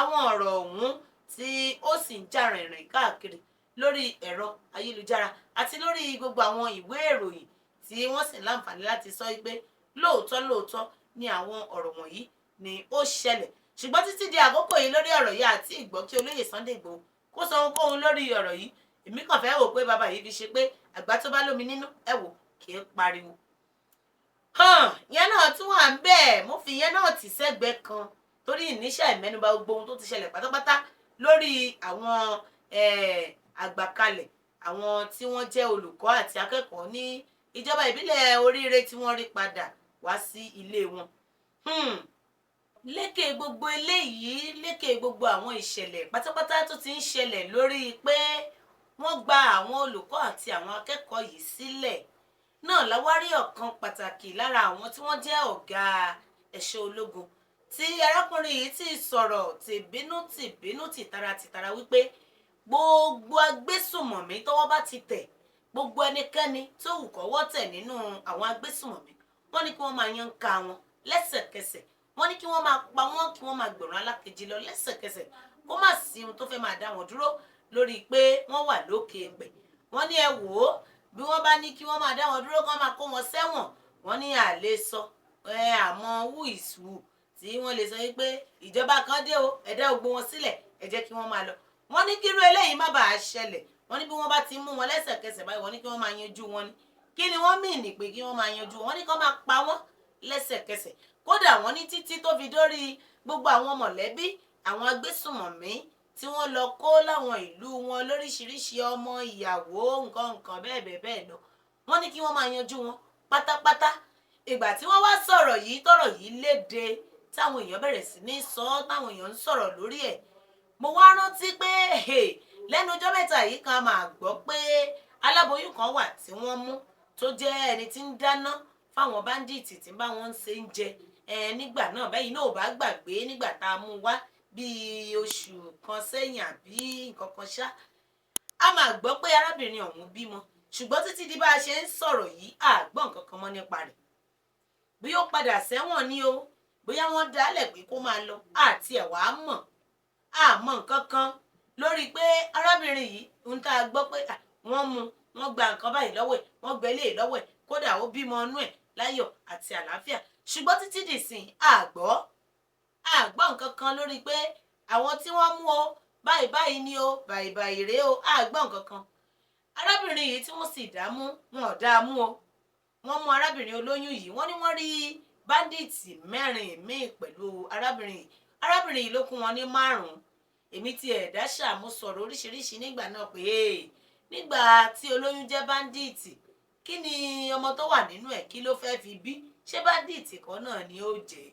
àwọn ọ̀rọ̀ ọ̀hún tí ó sì ń jà rìnrìn káàkiri lórí ẹ̀rọ ayélujára àti lórí gbogbo àwọn ìwé ìròyìn, tí wọ́n sì láǹfààní láti sọ pé lóòótọ́ lóòótọ́ ni àwọn ọ̀rọ̀ wọ̀nyí ni ó ṣẹlẹ̀. Ṣùgbọ́n títí di àkókò yìí lórí ọ̀rọ̀ yìí, àti ìgbọ́ kí olóyè Sunday Igboho kó sọ ohunkóhun lórí ọ̀rọ̀ yìí. Èmi kàn fẹ́ wò pé bàbá yìí fi ṣe pé àgbà tó bá lómi nínú ẹ wò kì í pariwo. Yẹn náà tún wà ń bẹ́ẹ̀. Mo fi yẹn náà tì sẹ́gbẹ̀ẹ́ kan torí ìníṣà ìmẹ́nuba gbogbo ohun tó ti ṣẹlẹ̀ pátápátá lórí àwọn àgbàkalẹ̀ àwọn tí wọ́n jẹ́ olùkọ́ àti akẹ́kọ̀ọ́ ní ìjọba ìbílẹ̀ Oríire tí wọ́n rí padà wá sí ilé wọn. Lékè gbogbo eléyìí, lékè gbogbo àwọn ìṣẹ̀lẹ̀ pátápátá tó ti ń ṣẹlẹ̀ lórí pé wọ́n gba àwọn olùkọ́ àti àwọn akẹ́kọ̀ọ́ yìí sílẹ̀ náà, láwárí ọ̀kan pàtàkì lára àwọn tí wọ́n jẹ́ ọ̀gá ẹ̀ṣọ́ ológun, tí arákùnrin yìí ti sọ̀rọ̀ tìbínú tìbínú, tìtara tìtara, wípé gbogbo agbésùmọ̀mí tọ́wọ́ bá ti tẹ̀, gbogbo ẹnikẹ́ni tó wù kọ́wọ́ tẹ̀ nínú àwọn agbésùmọ̀mí, wọ́n ní kí wọ́n máa yan ká wọn lẹ́sẹ̀kẹsẹ̀. Wọ́n ní kí wọ́n máa pa wọ́n, kí wọ́n máa gbọ̀ràn alákejì lọ lẹ́sẹ̀kẹsẹ̀, kó má sí ohun tó fẹ́ máa dá wọn dúró lórí pé wọ́n wà lókè èèpẹ̀. Wọ́n ní ẹ wò ó, bí wọ́n bá ní kí wọ́n máa dá wọn dúró, kí wọ́n máa kó wọn sẹ́wọ̀n, wọ́n ní àlè sọ ẹ àmọ́ who is who tí wọ́n lè sọ wípé ìjọba kan dé o, ẹ dá gbogbo wọn sílẹ̀, ẹ jẹ́ kí wọ́n máa lọ. Wọ́n ní kírú eléyìí má bàa ṣẹlẹ̀, wọ́n ní bí wọ́n bá ti mú wọn lẹ́sẹ̀kẹsẹ̀ báyìí, wọ́n ní kí wọ́n máa yanjú wọn ni. Kí ni wọ́n mìíní pé kí wọ́n máa yanjú wọn? Wọ́n ní kí wọ́n máa pa wọ́n lẹ́sẹ̀kẹsẹ̀. Kódà wọ́n ní títí tó fi dórí gbogbo àwọn mọ̀lẹ́bí àwọn agbésùmọ̀mí tí wọ́n lọ kó láwọn ìlú wọn lóríṣiríṣi, ọmọ, ìyàwó, nǹkan nǹkan bẹ́ẹ̀ bẹ́ẹ̀ bẹ́ẹ̀ lọ, wọ́n ní kí wọ́n máa yanjú wọn pátápátá. Ìgbà tí wọ́n wá sọ̀rọ̀ yìí, tọ̀rọ̀ yìí léde, táwọn èèyàn bẹ̀rẹ̀ sí ní sọ ọ́, táwọn èèyàn ń sọ̀rọ̀ lórí ẹ̀, mo wá rántí pé lẹ́nu ọjọ́ mẹ́ta yìí kan máa gbọ́ pé aláboyún kan wà tí wọ́n mú, tó jẹ́ ẹni tí ń dáná fáwọn bandit tí ń bá wọn ń ṣe ń jẹ nígbà náà. Bẹ́ẹ̀ náà ò bá gbàgbé nígbà tá a mú wá bíi oṣù kan sẹ́yìn àbí nǹkan kan ṣá, a máa gbọ́ pé arábìnrin ọ̀hún bímọ. Ṣùgbọ́n títí di bá a ṣe ń sọ̀rọ̀ yìí, a gbọ́ nǹkan kan mọ́ nípa rẹ̀. Bí ó padà sẹ́wọ̀n ni o, bóyá wọ́n dálẹ̀ pé kó máa lọ, àti ẹ̀ wàá mọ̀, àmọ́ nǹkan kan lórí pé arábìnrin yìí ń tá a gbọ́ pé wọ́n mú, wọ́n gba nǹkan báyìí lọ́wọ́ ẹ̀, wọ́n gbẹ ilé lọ́wọ́ ẹ̀, kódà ó bímọ inú ẹ̀ láyọ̀ àti àlàáfíà. Ṣùgbọ́n títí dìsìn, àgbọ́ nǹkan kan lórí pé àwọn tí wọ́n mú o, báyìí báyìí ni o, báyìí báyìí rèé o. Àgbọ́ nǹkan kan. Arábìnrin yìí tí wọ́n sì dá mú, wọn ò dá a mú o. Wọ́n mú arábìnrin olóyún yìí, wọ́n ní wọ́n rí bandit mẹ́rin míì pẹ̀lú arábìnrin yìí. Arábìnrin yìí ló kún wọn ní márùn-ún. Èmi ti ẹ̀dá ṣàmú sọ̀rọ̀ oríṣiríṣi nígbà náà pé nígbà tí olóyún jẹ́ bandit, kí ni ọmọ tó wà nínú ẹ̀, kí ló fẹ́ fi bí? Ṣé bandit kan náà ni ó jẹ́?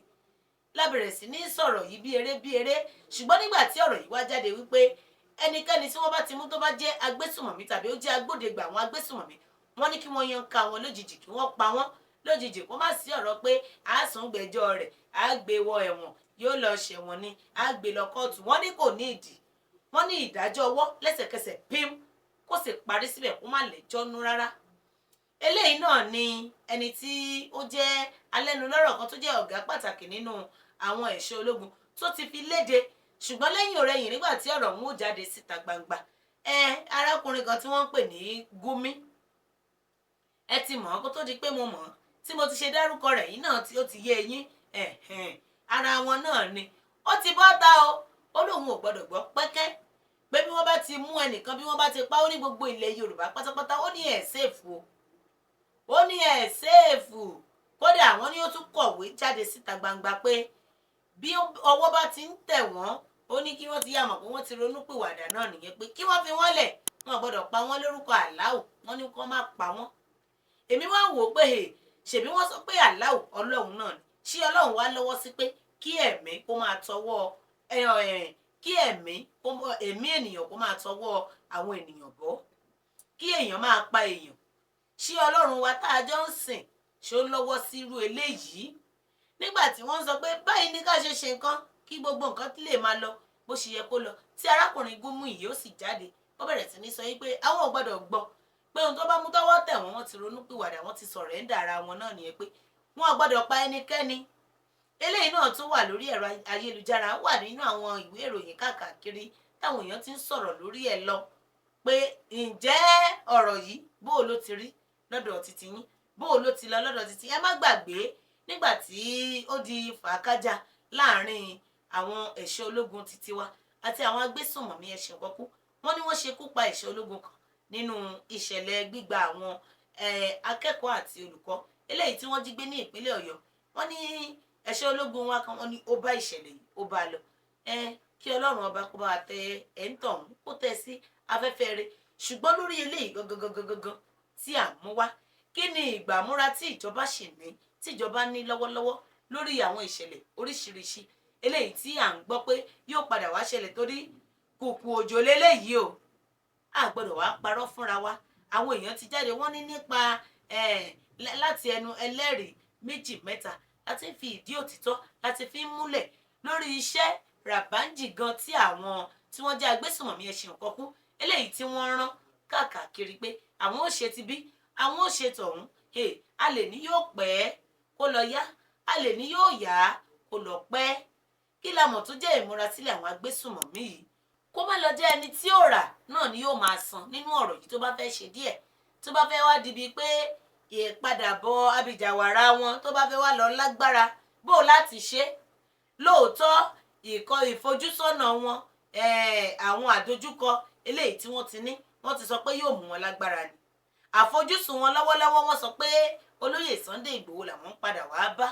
Lábẹ̀rẹ̀ sí ní sọ̀rọ̀ yìí bí eré bí eré. Ṣùgbọ́n nígbà tí ọ̀rọ̀ yìí wá jáde wípé ẹnikẹ́ni tí wọ́n bá ti mú tó bá jẹ́ agbésùmọ̀mí tàbí ó jẹ́ agbódegbà àwọn agbésùmọ̀mí, wọ́n ní kí wọ́n yan ká wọn lójijì, kí wọ́n pa wọ́n lójijì, kó má sí ọ̀rọ̀ pé àásùn gbẹ́jọ́ rẹ̀, á gbé wọ ẹ̀wọ̀n, yóò lọ ṣẹ̀wọ̀n ni, á gbé lọ kóòtù. Wọ́n ní kò ní ìdí. Wọ́n ní ìdájọ́ ọwọ́ lẹ́sẹ̀kẹsẹ̀ pím, kó sì parí síbẹ̀, kó má lẹ́jọ́ nú rárá. Eléyìí náà ni ẹni tí ó jẹ́ alẹ́nulọ́rọ̀ kan tó jẹ́ ọ̀gá pàtàkì nínú àwọn ẹ̀ṣọ́ ológun tó ti fi léde. Ṣùgbọ́n lẹ́yìn ọ̀rẹyìn, nígbà tí ọ̀rọ̀ ọ̀hún ó jáde síta gbangba, arákùnrin kan tí wọ́n ń pè ní Gumi, ẹ ti mọ̀ ọ́ kó tó di pé mo mọ̀ ọ́, tí mo ti ṣe dárúkọ rẹ̀ yìí náà tí ó ti yé eyín, ara wọn náà ni ó ti bọ́ ta o. Ó lóun ò gbọ́dọ̀ gbọ́ pẹ́kẹ́ pé bí wọ́n bá ti mú ẹnìkan, bí wọ́n bá ti pa ó ní gbogbo ilẹ̀ Yorùbá pátápátá, ó ní ẹ̀ safe o, ó ní ẹ̀ safe. Kódà wọ́n ní ó tún kọ̀wé jáde síta gbangba pé bí ọwọ́ bá ti ń tẹ̀ wọ́n, ó ní kí wọ́n ti yà mọ̀ pé wọ́n ti ronúpìwàdà náà nìyẹn, pé kí wọ́n fi wọ́n lẹ̀, wọ́n gbọ́dọ̀ pa wọ́n lórúkọ Aláò. Wọ́n ní kó má pa wọ́n. Èmi wá wò ó pé ṣèbí wọ́n sọ pé Aláò Ọlọ́run náà ni, ṣé Ọlọ́run wá lọ́wọ́ sí pé kí ẹ̀mí kó máa tọwọ́ kí ẹ̀mí ẹ̀mí ènìyàn kó máa tọwọ́ àwọn ènìyàn bọ́, kí èèyàn máa pa èèyàn? Ṣé Ọlọ́run wa tá a jọ ń sìn, ṣé ó lọ́wọ́ sí irú eléyìí? Nígbà tí wọ́n sọ pé báyìí ní ká ṣe ṣe nǹkan kí gbogbo nǹkan lè máa lọ bó ṣe yẹ kó lọ, tí arákùnrin Gumi yìí ó sì jáde, ó bẹ̀rẹ̀ sí ní sọ yìí pé àwọn ò gbọ́dọ̀ gbọ́ pé ohun tó bá mú tọ́wọ́ tẹ̀ wọ́n, wọ́n ti ronúpìwàdà, wọ́n ti surrender ara wọn náà nìyẹn, pé wọ́n ò gbọ́dọ̀ pa ẹnikẹ́ni. Eléyìí náà tún wà lórí ẹ̀rọ ayélujára, wà nínú àwọn ìwé ìròyìn káàkiri táwọn èèyàn ti ń sọ̀rọ̀ lórí ẹ̀ lọ pé ǹjẹ́ ọ̀rọ̀ yìí, bó ló ti rí lọ́dọ̀ títí yín, bó ló ti lọ lọ́dọ̀ títí? Ẹ má gbàgbé nígbà tí ó di fàákájà láàrin àwọn ẹ̀ṣọ́ ológun títí wa àti àwọn agbésùnmọ̀mí ẹ̀ṣẹ̀ kọ́kú, wọ́n ní wọ́n ṣekú pa ẹ̀ṣọ́ ológun kan nínú ìṣẹ̀lẹ̀ gbígba àwọn akẹ́kọ̀ọ́ àti olùkọ́ eléyìí tí wọ́n jí gbé ní ìpínlẹ̀ Ọ̀yọ́. Wọ́n ní ẹ̀ṣọ́ ológun wa kan, wọ́n ní ó bá ìṣẹ̀lẹ̀ yìí, ó bá a lọ. Kí Ọlọ́run ọba kó bá wa tẹ ẹ̀ ń tọ̀hún, kó tẹ̀ sí afẹ́fẹ́ rẹ̀. Ṣùgbọ́n lórí eléyìí gangan gangan gangan tí à ń mú wá, kí ni ìgbàmúra tí ìjọba ṣì ní, tí ìjọba ní lọ́wọ́lọ́wọ́ lórí àwọn ìṣẹ̀lẹ̀ oríṣiríṣi eléyìí tí à ń gbọ́ pé yóò padà wá ṣẹlẹ̀? Torí kùkù òjò léléyìí o, a gbọ́dọ̀ wá parọ́ fúnra wa. Àwọn èèyàn ti jáde, wọ́n ní nípa láti ẹnu ẹlẹ́rìí méjì mẹ́ta láti fi ìdí òtítọ́ láti fi ń múlẹ̀ lórí iṣẹ́ ràbáǹjì gan tí àwọn tí wọ́n jẹ́ agbésùnmọ̀mí ẹ̀sìn kọkú eléyìí tí wọ́n rán káàkiri pé àwọn ò ṣe ti bí, àwọn ò ṣe tọ̀hún. A lè ní yóò pẹ́ kó lọ yá, a lè ní yóò yá kó lọ pẹ́. Kí la mọ̀ tó jẹ́ ìmúrasílẹ̀ àwọn agbésùnmọ̀mí yìí? Kó má lọ jẹ́ ẹni tí ó rà náà ni yóò máa san nínú ọ̀rọ̀ yìí, tó bá fẹ́ ṣe díẹ̀, tó bá fẹ́ wá dibi pé ìpadàbọ̀ abìjàwàrà wọn tó bá fẹ́ wá lọ lágbára bó láti ṣe. Lóòótọ́, ìkọ ìfojúsọ́nà wọn, àwọn àdojúkọ eléyìí tí wọ́n ti ní, wọ́n ti sọ pé yóò mú wọn lágbára ni àfojúsùn wọn lọ́wọ́lọ́wọ́. Wọ́n sọ pé olóyè Sunday Ìgbòho làwọn ń padà wá bá.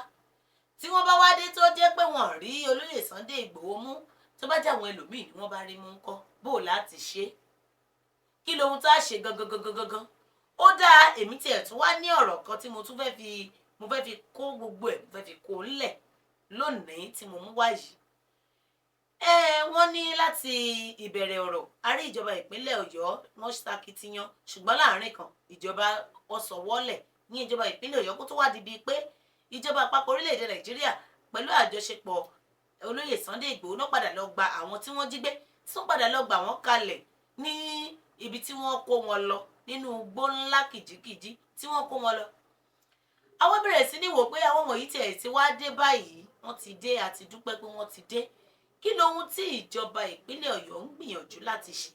Tí wọ́n bá wá dé, tó jẹ́ pé wọ́n rí olóyè Sunday Ìgbòho mú, tó bá jẹ́ àwọn ẹlòmíì ni wọ́n bá rí mú ńkọ́? Bó láti ṣe, kí lohun tá a ṣe gangan gangan gangan? Ó dáa, èmi tiẹ̀ tún wá ní ọ̀rọ̀ kan tí mo tún fẹ́ fi mo fẹ́ fi kó gbogbo ẹ̀, mo fẹ́ fi kó ńlẹ̀ lónìí tí mo mú wá yìí. Wọ́n ní láti ìbẹ̀rẹ̀ ọ̀rọ̀ a rí ìjọba ìpínlẹ̀ Ọ̀yọ́, wọ́n ṣakitiyan, ṣùgbọ́n láàrin kan ìjọba wọ́n sọwọ́lẹ̀ ní ìjọba ìpínlẹ̀ Ọ̀yọ́, kó tó wá di bíi pé ìjọba àpapọ̀ orílẹ̀-èdè Nàìjíríà pẹ̀lú àjọṣepọ̀ olóyè Sunday Ìgbòho náà padà lọ gba àwọn tí wọ́n jí gbé, tí wọ́n padà lọ gbà wọ́n kalẹ̀ ní ibi tí wọ́n kó wọn lọ nínú igbó ńlá kìjikìji tí wọ́n kó wọn lọ. Àwọn bẹ̀rẹ̀ sí ní wò pé àwọn wọ̀nyí tiẹ̀ ti wá dé báyìí, wọ́n ti dé, àti dúpẹ́ pé wọ́n ti dé. Kí lohun tí ìjọba ìpínlẹ̀ Ọ̀yọ́ ń gbìyànjú láti ṣe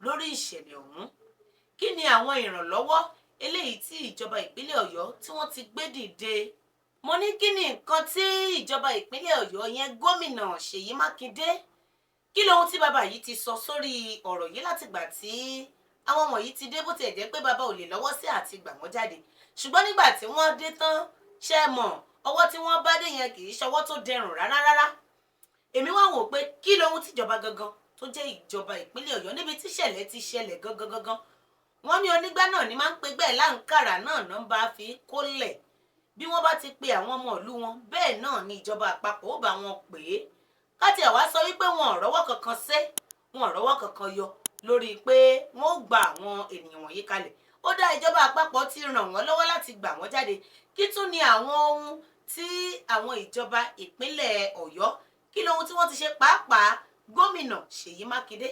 lórí ìṣẹ̀lẹ̀ ọ̀hún? Kí ni àwọn ìrànlọ́wọ́ eléyìí tí ìjọba ìpínlẹ̀ Ọ̀yọ́ tí wọ́n ti gbé dìde? Mo ní kí ni nǹkan tí ìjọba ìpínlẹ̀ Ọ̀yọ́ yẹn, gómìnà Ṣèyí Mákindé, kí lohun tí bàbá yìí ti sọ sórí ọ̀rọ̀ yìí látìgbà tí àwọn wọ̀nyí ti dé? Bó tiẹ̀ jẹ́ pé bàbá ò lè lọ́wọ́ sí àti gbà wọ́n jáde, ṣùgbọ́n nígbà tí wọ́n dé tán, ṣe mọ̀, ọwọ́ tí wọ́n bá dé yẹn kì í ṣọwọ́ tó dẹrùn rárá rárá. Èmi wá wò pé kí lohun tíjọba gangan tó jẹ́ ìjọba ìpínlẹ̀ Ọ̀yọ́ níbi tíṣẹ̀lẹ̀ ti ṣẹlẹ̀ gangan gangan. Wọ́n ní onígbá náà ní máa ń pe gbẹ́ láǹkàrà náà náà bá fi kólẹ̀. Bí wọ́n bá ti pe àwọn ọmọ ìlú wọn, bẹ́ẹ̀ náà ni ìjọba àpapọ̀ ó bá wọn pè é. Káti ẹ̀ wá sọ wípé wọn ò rọ́wọ́ kankan sé, wọn ò rọ́wọ́ kankan yọ lórí pé wọ́n ó gba àwọn ènìyàn wọ̀nyí kalẹ̀. Ó dá, ìjọba àpapọ̀ ti ràn wọ́n lọ́wọ́ láti gbà wọ́n jáde. Kí tún ni àwọn ohun tí àwọn ìjọba ìpínlẹ̀ Ọ̀yọ́, kí lohun tí wọ́n ti ṣe, pàápàá gómìnà Ṣèyí Mákindé?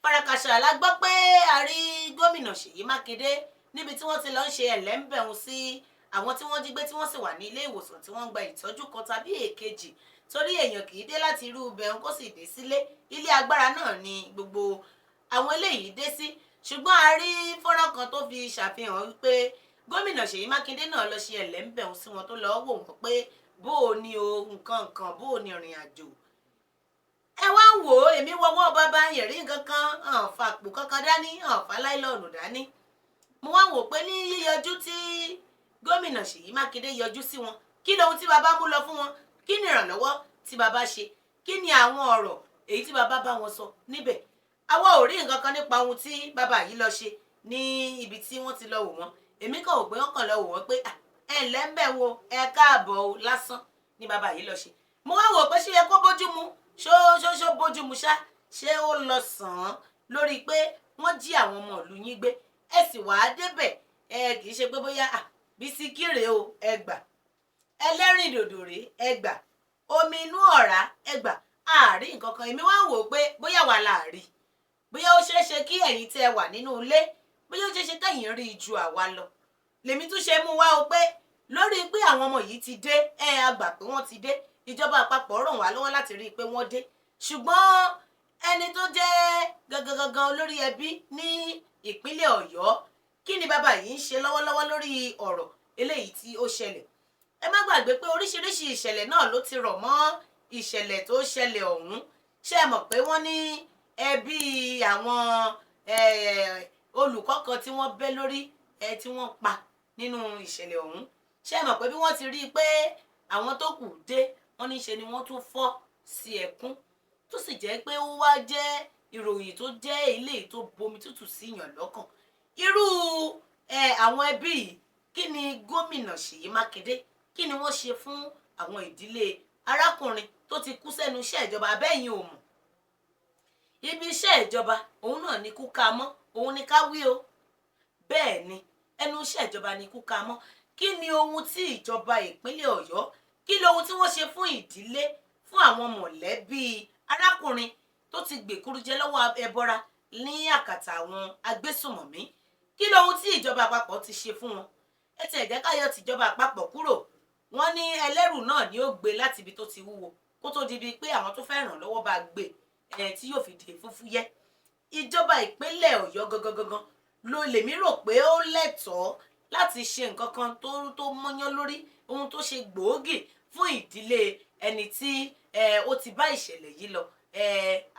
Farakàṣà la gbọ́ pé a rí gómìnà Ṣèyí Mákindé. Níbi tí wọ́n ti lọ ń ṣe ẹ̀lẹ́ńbẹ̀hún sí àwọn tí wọ́n jí gbé, tí wọ́n sì wà ní ilé ìwòsàn, tí wọ́n ń gba ìtọ́jú kan tàbí èkejì, torí èèyàn kì í dé láti irú ibẹ̀ kó sì dé sílé. Ilé agbára náà ni gbogbo àwọn eléyìí dé sí. Ṣùgbọ́n a rí fọ́nrán kan tó fi ṣàfihàn wípé gómìnà Ṣèyí Mákindé náà lọ ṣe ẹ̀lẹ́ńbẹ̀hún sí wọn, tó lọ wò wọ́n pé bó o ní o, nǹkan nǹkan, bó o ní ìrìn àjò. Ẹ wá ń wò ó, èmi wọwọ́ bàbá yẹn rí nǹkan kan, hàn fàpò kankan dání, hàn fà láìlọ́ọ̀nù dání. Mo wá wò pé ní yíyọjú tí gómìnà Ṣèyí Mákindé yọjú sí wọn, kí lohun tí bàbá mú lọ fún wọn? Kí ni ìrànlọ́wọ́ tí bàbá ṣe? Kí ni àwọn ọ̀rọ̀ èyí tí bàbá bá wọn sọ níbẹ̀? Àwa ò rí nǹkan kan nípa ohun tí bàbá yìí lọ ṣe ní ibi tí wọ́n ti lọ wò wọ́n. Èmi kàn wò pé wọ́n kàn lọ wò wọ́n pé ẹ ǹlẹ́ ń bẹ̀ wo, ẹ káàbọ̀ o, lásán ni bàbá yìí lọ ṣe. Mo wá wò pé ṣé yẹ kó bójú mu? Ṣó ṣó ṣó bójú mu ṣá? Ṣé ó lọ sàn án lórí pé wọ́n jí àwọn ọmọ ìlú yín gbé, ẹ sì wàá débẹ̀, ẹ kì í ṣe pé bóyá bisikí rèé o, ẹ gbà, ẹlẹ́rìn dòdò rèé, ẹ gbà, omi inú ọ̀rá, ẹ gbà? Àárín nǹkan kan. Èmi wá ń wò ó pé bóyá wà láàrí, bóyá ó ṣeé ṣe kí ẹ̀yin tẹ́ ẹ wà nínú ilé, bóyá ó ṣeé ṣe kẹ́yìn rí i ju àwa lọ. Lèmi tún ṣe mú wá o pé lórí pé àwọn ọmọ yìí ti dé, ẹ a gbà pé wọ́n ti dé, ìjọba àpapọ̀ ràn wá lọ́wọ́ láti rí i pé wọ́n dé. Ṣùgbọ́n ẹni tó jẹ́ gangan gangan olórí ẹbí ní ìpínlẹ̀ Ọ̀yọ́, kí ni bàbá yìí ń ṣe lọ́wọ́lọ́wọ́ lórí ọ̀rọ̀ eléyìí tí ó ṣẹlẹ̀? Ẹ má gbàgbé pé oríṣiríṣi ìṣẹ̀lẹ̀ náà ló ti rọ̀ mọ́ ìṣẹ̀lẹ̀ tó ṣẹlẹ̀ ọ̀hún. Ṣé ẹ mọ̀ pé wọ́n ní ẹbí àwọn olùkọ́ kan tí wọ́n bẹ́ lórí tí wọ́n pa nínú ìṣẹ̀lẹ̀ ọ̀hún? Ṣé ẹ mọ̀ pé bí wọ́n ti rí i pé àwọn tó kù dé, wọ́n ní ṣe ni wọ́n tún fọ́ sí ẹkún, tó sì jẹ́ pé ó wá jẹ́ ìròyìn tó jẹ́ eléyìí tó bomi tútù sí yàn lọ́kàn. Irú àwọn ẹbí yìí, kí ni gómìnà Ṣèyí Mákindé, kí ni wọ́n ṣe fún àwọn ìdílé arákùnrin tó ti kú sẹ́nu iṣẹ́ ìjọba? Abẹ́yìn ò mọ̀, ibi iṣẹ́ ìjọba òun náà ní kú ká mọ́, òun ní ká wí o. Bẹ́ẹ̀ ni, ẹnu iṣẹ́ ìjọba ní kú ká mọ́. Kí ni ohun tí ìjọba ìpínlẹ̀ Ọ̀yọ́, kí lohun tí wọ́n ṣe fún ìdílé, fún àwọn mọ̀lẹ́bí arákùnrin tó ti gbèkúrújẹ lọ́wọ́ ẹbọra ní àkàtà àwọn agbésùmọ̀mí? Kí lohun tí ìjọba àpapọ̀ ti ṣe fún wọn? Ẹ tiẹ̀ jẹ́ ká yọ tìjọba àpapọ̀ kúrò. Wọ́n ní ẹlẹ́rù náà ni ó gbé láti ibi tó ti wúwo kó tó di bíi pé àwọn tó fẹ́ ràn lọ́wọ́ bá gbé ẹ tí yóò fi dé fúfúyẹ́. Ìjọba ìpínlẹ̀ Ọ̀yọ́ gangan gangan ló lèmi rò pé ó lẹ́tọ̀ọ́ láti ṣe nǹkan kan tó mọ́yán lórí, ohun tó ṣe gbòógì fún ìdílé ẹni tí ó ti bá ìṣẹ̀lẹ̀ yìí lọ,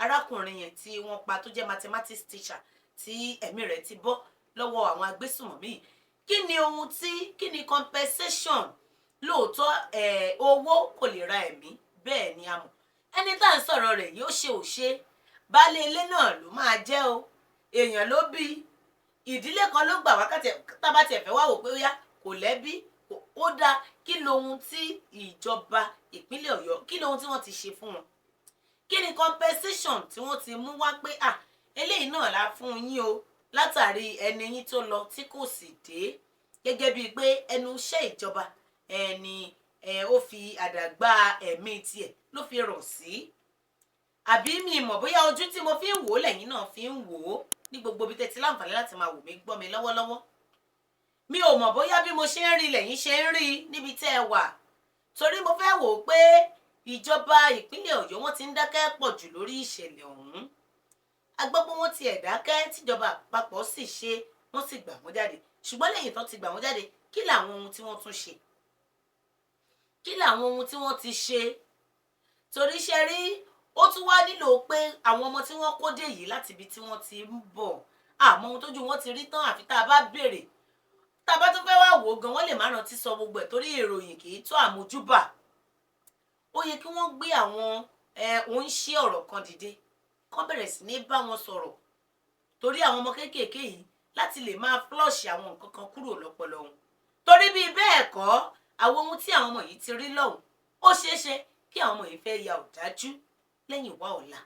arákùnrin yẹn tí wọ́n pa, tó jẹ́ mathematics teacher, tí ẹ̀mí rẹ̀ ti bọ́ lọ́wọ́ àwọn agbésùmọ̀mí yìí. Kí ni ohun tí, kí ni compensation? Lóòótọ́, owó kò lè ra ẹ̀mí, bẹ́ẹ̀ ni a mọ̀. Ẹni tá à ń sọ̀rọ̀ rẹ̀ yóò ṣe ò ṣe, baálé ilé náà ló máa jẹ́ o, èèyàn ló bí, ìdílé kan ló gbà. Wákàtí tábà tiẹ̀ fẹ́ wá wò pé ó yá, kò lẹ́bí, ó dáa. Kí lohun tí ìjọba ìpínlẹ̀ Ọ̀yọ́, kí lohun tí wọ́n ti ṣe fún wọn? Kí ni compensation tí wọ́n ti mú wá pé à eléyìí náà la fún yín o, látàrí ẹni yín tó lọ tí kò sì dé, gẹ́gẹ́ bíi pé ẹnu iṣẹ́ ìjọba ẹni ẹ ó fi àdàgbà ẹ̀mí tiẹ̀ ló fi rọ̀ sí? Àbí mi mọ̀ bóyá ojú tí mo fi ń wò ó lẹ́yìn náà fi ń wò ó ní gbogbo ibi tẹ́tí láǹfààní láti máa wò mí, gbọ́ mi lọ́wọ́lọ́wọ́. Mi ò mọ̀ bóyá bí mo ṣe ń rí lẹ́yìn ṣe ń rí níbi tẹ́ ẹ wà, torí mo fẹ́ wò ó pé ìjọba ìpínlẹ̀ Ọ̀yọ́, wọ́n ti ń dákẹ́ pọ̀ jù lórí ìṣẹ̀lẹ̀ ọ̀hún. A gbọ́ pé wọ́n ti ẹ̀ dákẹ́, tíjọba àpapọ̀ sì ṣe, wọ́n sì gbà wọ́n jáde. Ṣùgbọ́n lẹ́yìn tán ti gbà wọ́n jáde, kí làwọn ohun tí wọ́n tún ṣe? Kí làwọn ohun tí wọ́n ti ṣe? Torí ṣe rí, ó tún wá nílò pé àwọn ọmọ tí wọ́n kó dé yìí láti ibi tí wọ́n ti ń bọ̀, àmọ́ ohun tójú wọn ti rí tán, àfi tá a bá béèrè. Tá a bá tún fẹ́ wá wò ó gan, wọ́n lè má rántí sọ gbogbo ẹ̀, torí ìròyìn kì í tó àmójúbà. Ó yẹ kí wọ́n gbé àwọn òun ṣe ọ̀rọ̀ kan dìde, kán bẹ̀rẹ̀ sí ní bá wọn sọ̀rọ̀, torí àwọn ọmọ kéékèèké yìí, láti lè máa flush àwọn nǹkan kan kúrò lọ́pọlọ wọn, torí bíi bẹ́ẹ̀ kọ́, àwọn ohun tí àwọn ọmọ yìí ti rí lọ́hùn, ó ṣeé ṣe kí àwọn ọmọ yìí fẹ́ ya ọ̀dájú lẹ́yìn wá ọ̀la.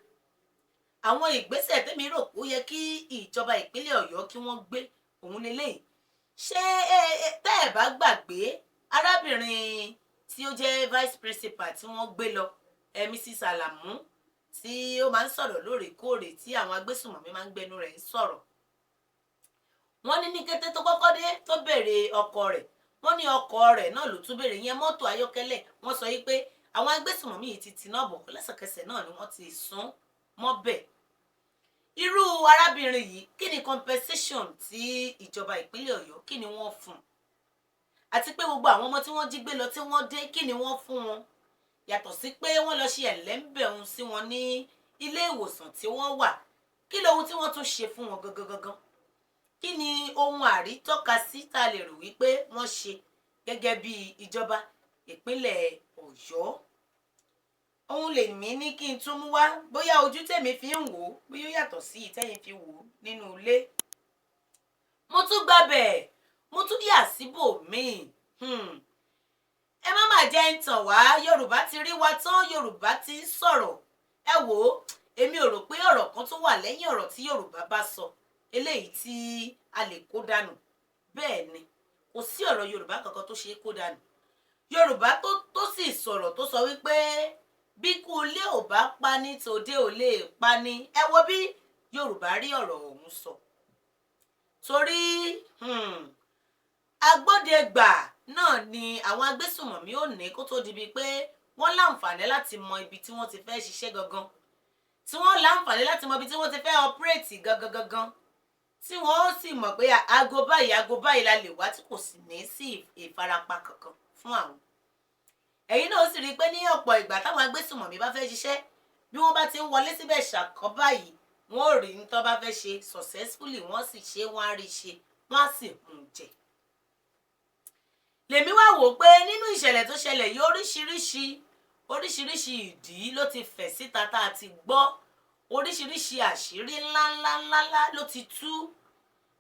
Àwọn ìgbésẹ̀ tẹ́mi rò pé ó yẹ kí ìjọba ìpínlẹ̀ Ọ̀yọ́ kí wọ́n gbé òun lélẹ́yìí. Ṣé tẹ́ ẹ̀ bá gbàgbé arábìnrin tí ó jẹ́ vice principal tí wọ́n gbé lọ, Mrs. Alamu, tí ó máa ń sọ̀rọ̀ lóòrèkóòrè, tí àwọn agbésùnmọ̀mí máa ń gbẹnu rẹ̀ sọ̀rọ̀? Wọ́n ní ní kété tó kọ́kọ́ dé tó béèrè ọkọ rẹ̀, wọ́n ní ọkọ rẹ̀ náà ló tún béèrè, yẹn mọ́tò ayọ́kẹ́lẹ́. Wọ́n sọ yìí pé àwọn agbésùnmọ̀mí yìí ti tiná bọ̀ lẹ́sẹ̀kẹsẹ̀ náà ni wọ́n ti sún mọ́bẹ̀. Irú arábìnrin yìí, kí ni compensation tí ìjọba ìpínlẹ̀ Ọ̀yọ́, kí ni wọ́n fún un? Àti pé gbogbo àwọn ọmọ tí wọ́n jí gbé lọ tí wọ́n dé, kí ni wọ́n fún wọn, yàtọ̀ sí pé wọ́n lọ ṣe ẹ̀lẹ́ńbẹ̀hún sí wọn ní ilé ìwòsàn tí wọ́n wà? Kí lohun tí wọ́n tún ṣe fún wọn gangan gangan? Kí ni ohun àrítọ́ka sí tá a lè rò wípé wọ́n ṣe gẹ́gẹ́ bí ìjọba ìpínlẹ̀ Ọ̀yọ́? Òun lèmi ní kí n tún mú wá, bóyá ojú tèmi fi ń wò ó, bóyá ó yàtọ̀ sí ìtẹ́yìn fi wò ó nínú ilé. Mo tún gbàbẹ̀, mo tún yà síbò míì. Ẹ má má jẹ́ ń tàn wá, Yorùbá ti rí wa tán, Yorùbá ti ń sọ̀rọ̀. Ẹ wò ó, èmi ò rò pé ọ̀rọ̀ kan tó wà lẹ́yìn ọ̀rọ̀ tí Yorùbá bá sọ eléyìí tí a lè kó dànù. Bẹ́ẹ̀ ni, kò sí ọ̀rọ̀ Yorùbá kankan tó ṣe é kó dànù. Yorùbá tó sì sọ̀rọ̀ tó sọ wípé bí kú ilé ò bá pa ní, tòde ò lè pa ní. Ẹ wo bí Yorùbá rí ọ̀rọ̀ ọ̀hún sọ, torí agbódegbà náà ni àwọn agbésùnmọ̀mí ò ní kó tó di bíi pé wọ́n láǹfààní láti mọ ibi tí wọ́n ti fẹ́ ṣiṣẹ́ gangan, tí wọ́n láǹfààní láti mọ ibi tí wọ́n ti fẹ́ operate gangan gangan, tí wọ́n sì mọ̀ pé aago báyìí, aago báyìí la lè wá, tí kò sì ní sí ìfarapa kankan fún àwọn. Ẹ̀yin náà sì rí i pé ní ọ̀pọ̀ ìgbà táwọn agbésùnmọ̀mí bá fẹ́ ṣiṣẹ́, bí wọ́n bá ti ń wọlé síbẹ̀ ṣàkọ́ báyìí, wọ́n ò rí ní tó bá fẹ́ ṣe successfully, wọ́n sì ṣe, wọ́n á rí ṣe, wọ́n á sì mú un jẹ. Lèmi wá wò pé nínú ìṣẹ̀lẹ̀ tó ṣẹlẹ̀ yìí, oríṣiríṣi oríṣiríṣi ìdí ló ti fẹ̀ síta tá a ti gbọ́, oríṣiríṣi àṣírí ńláńláńláńlá ló ti tú,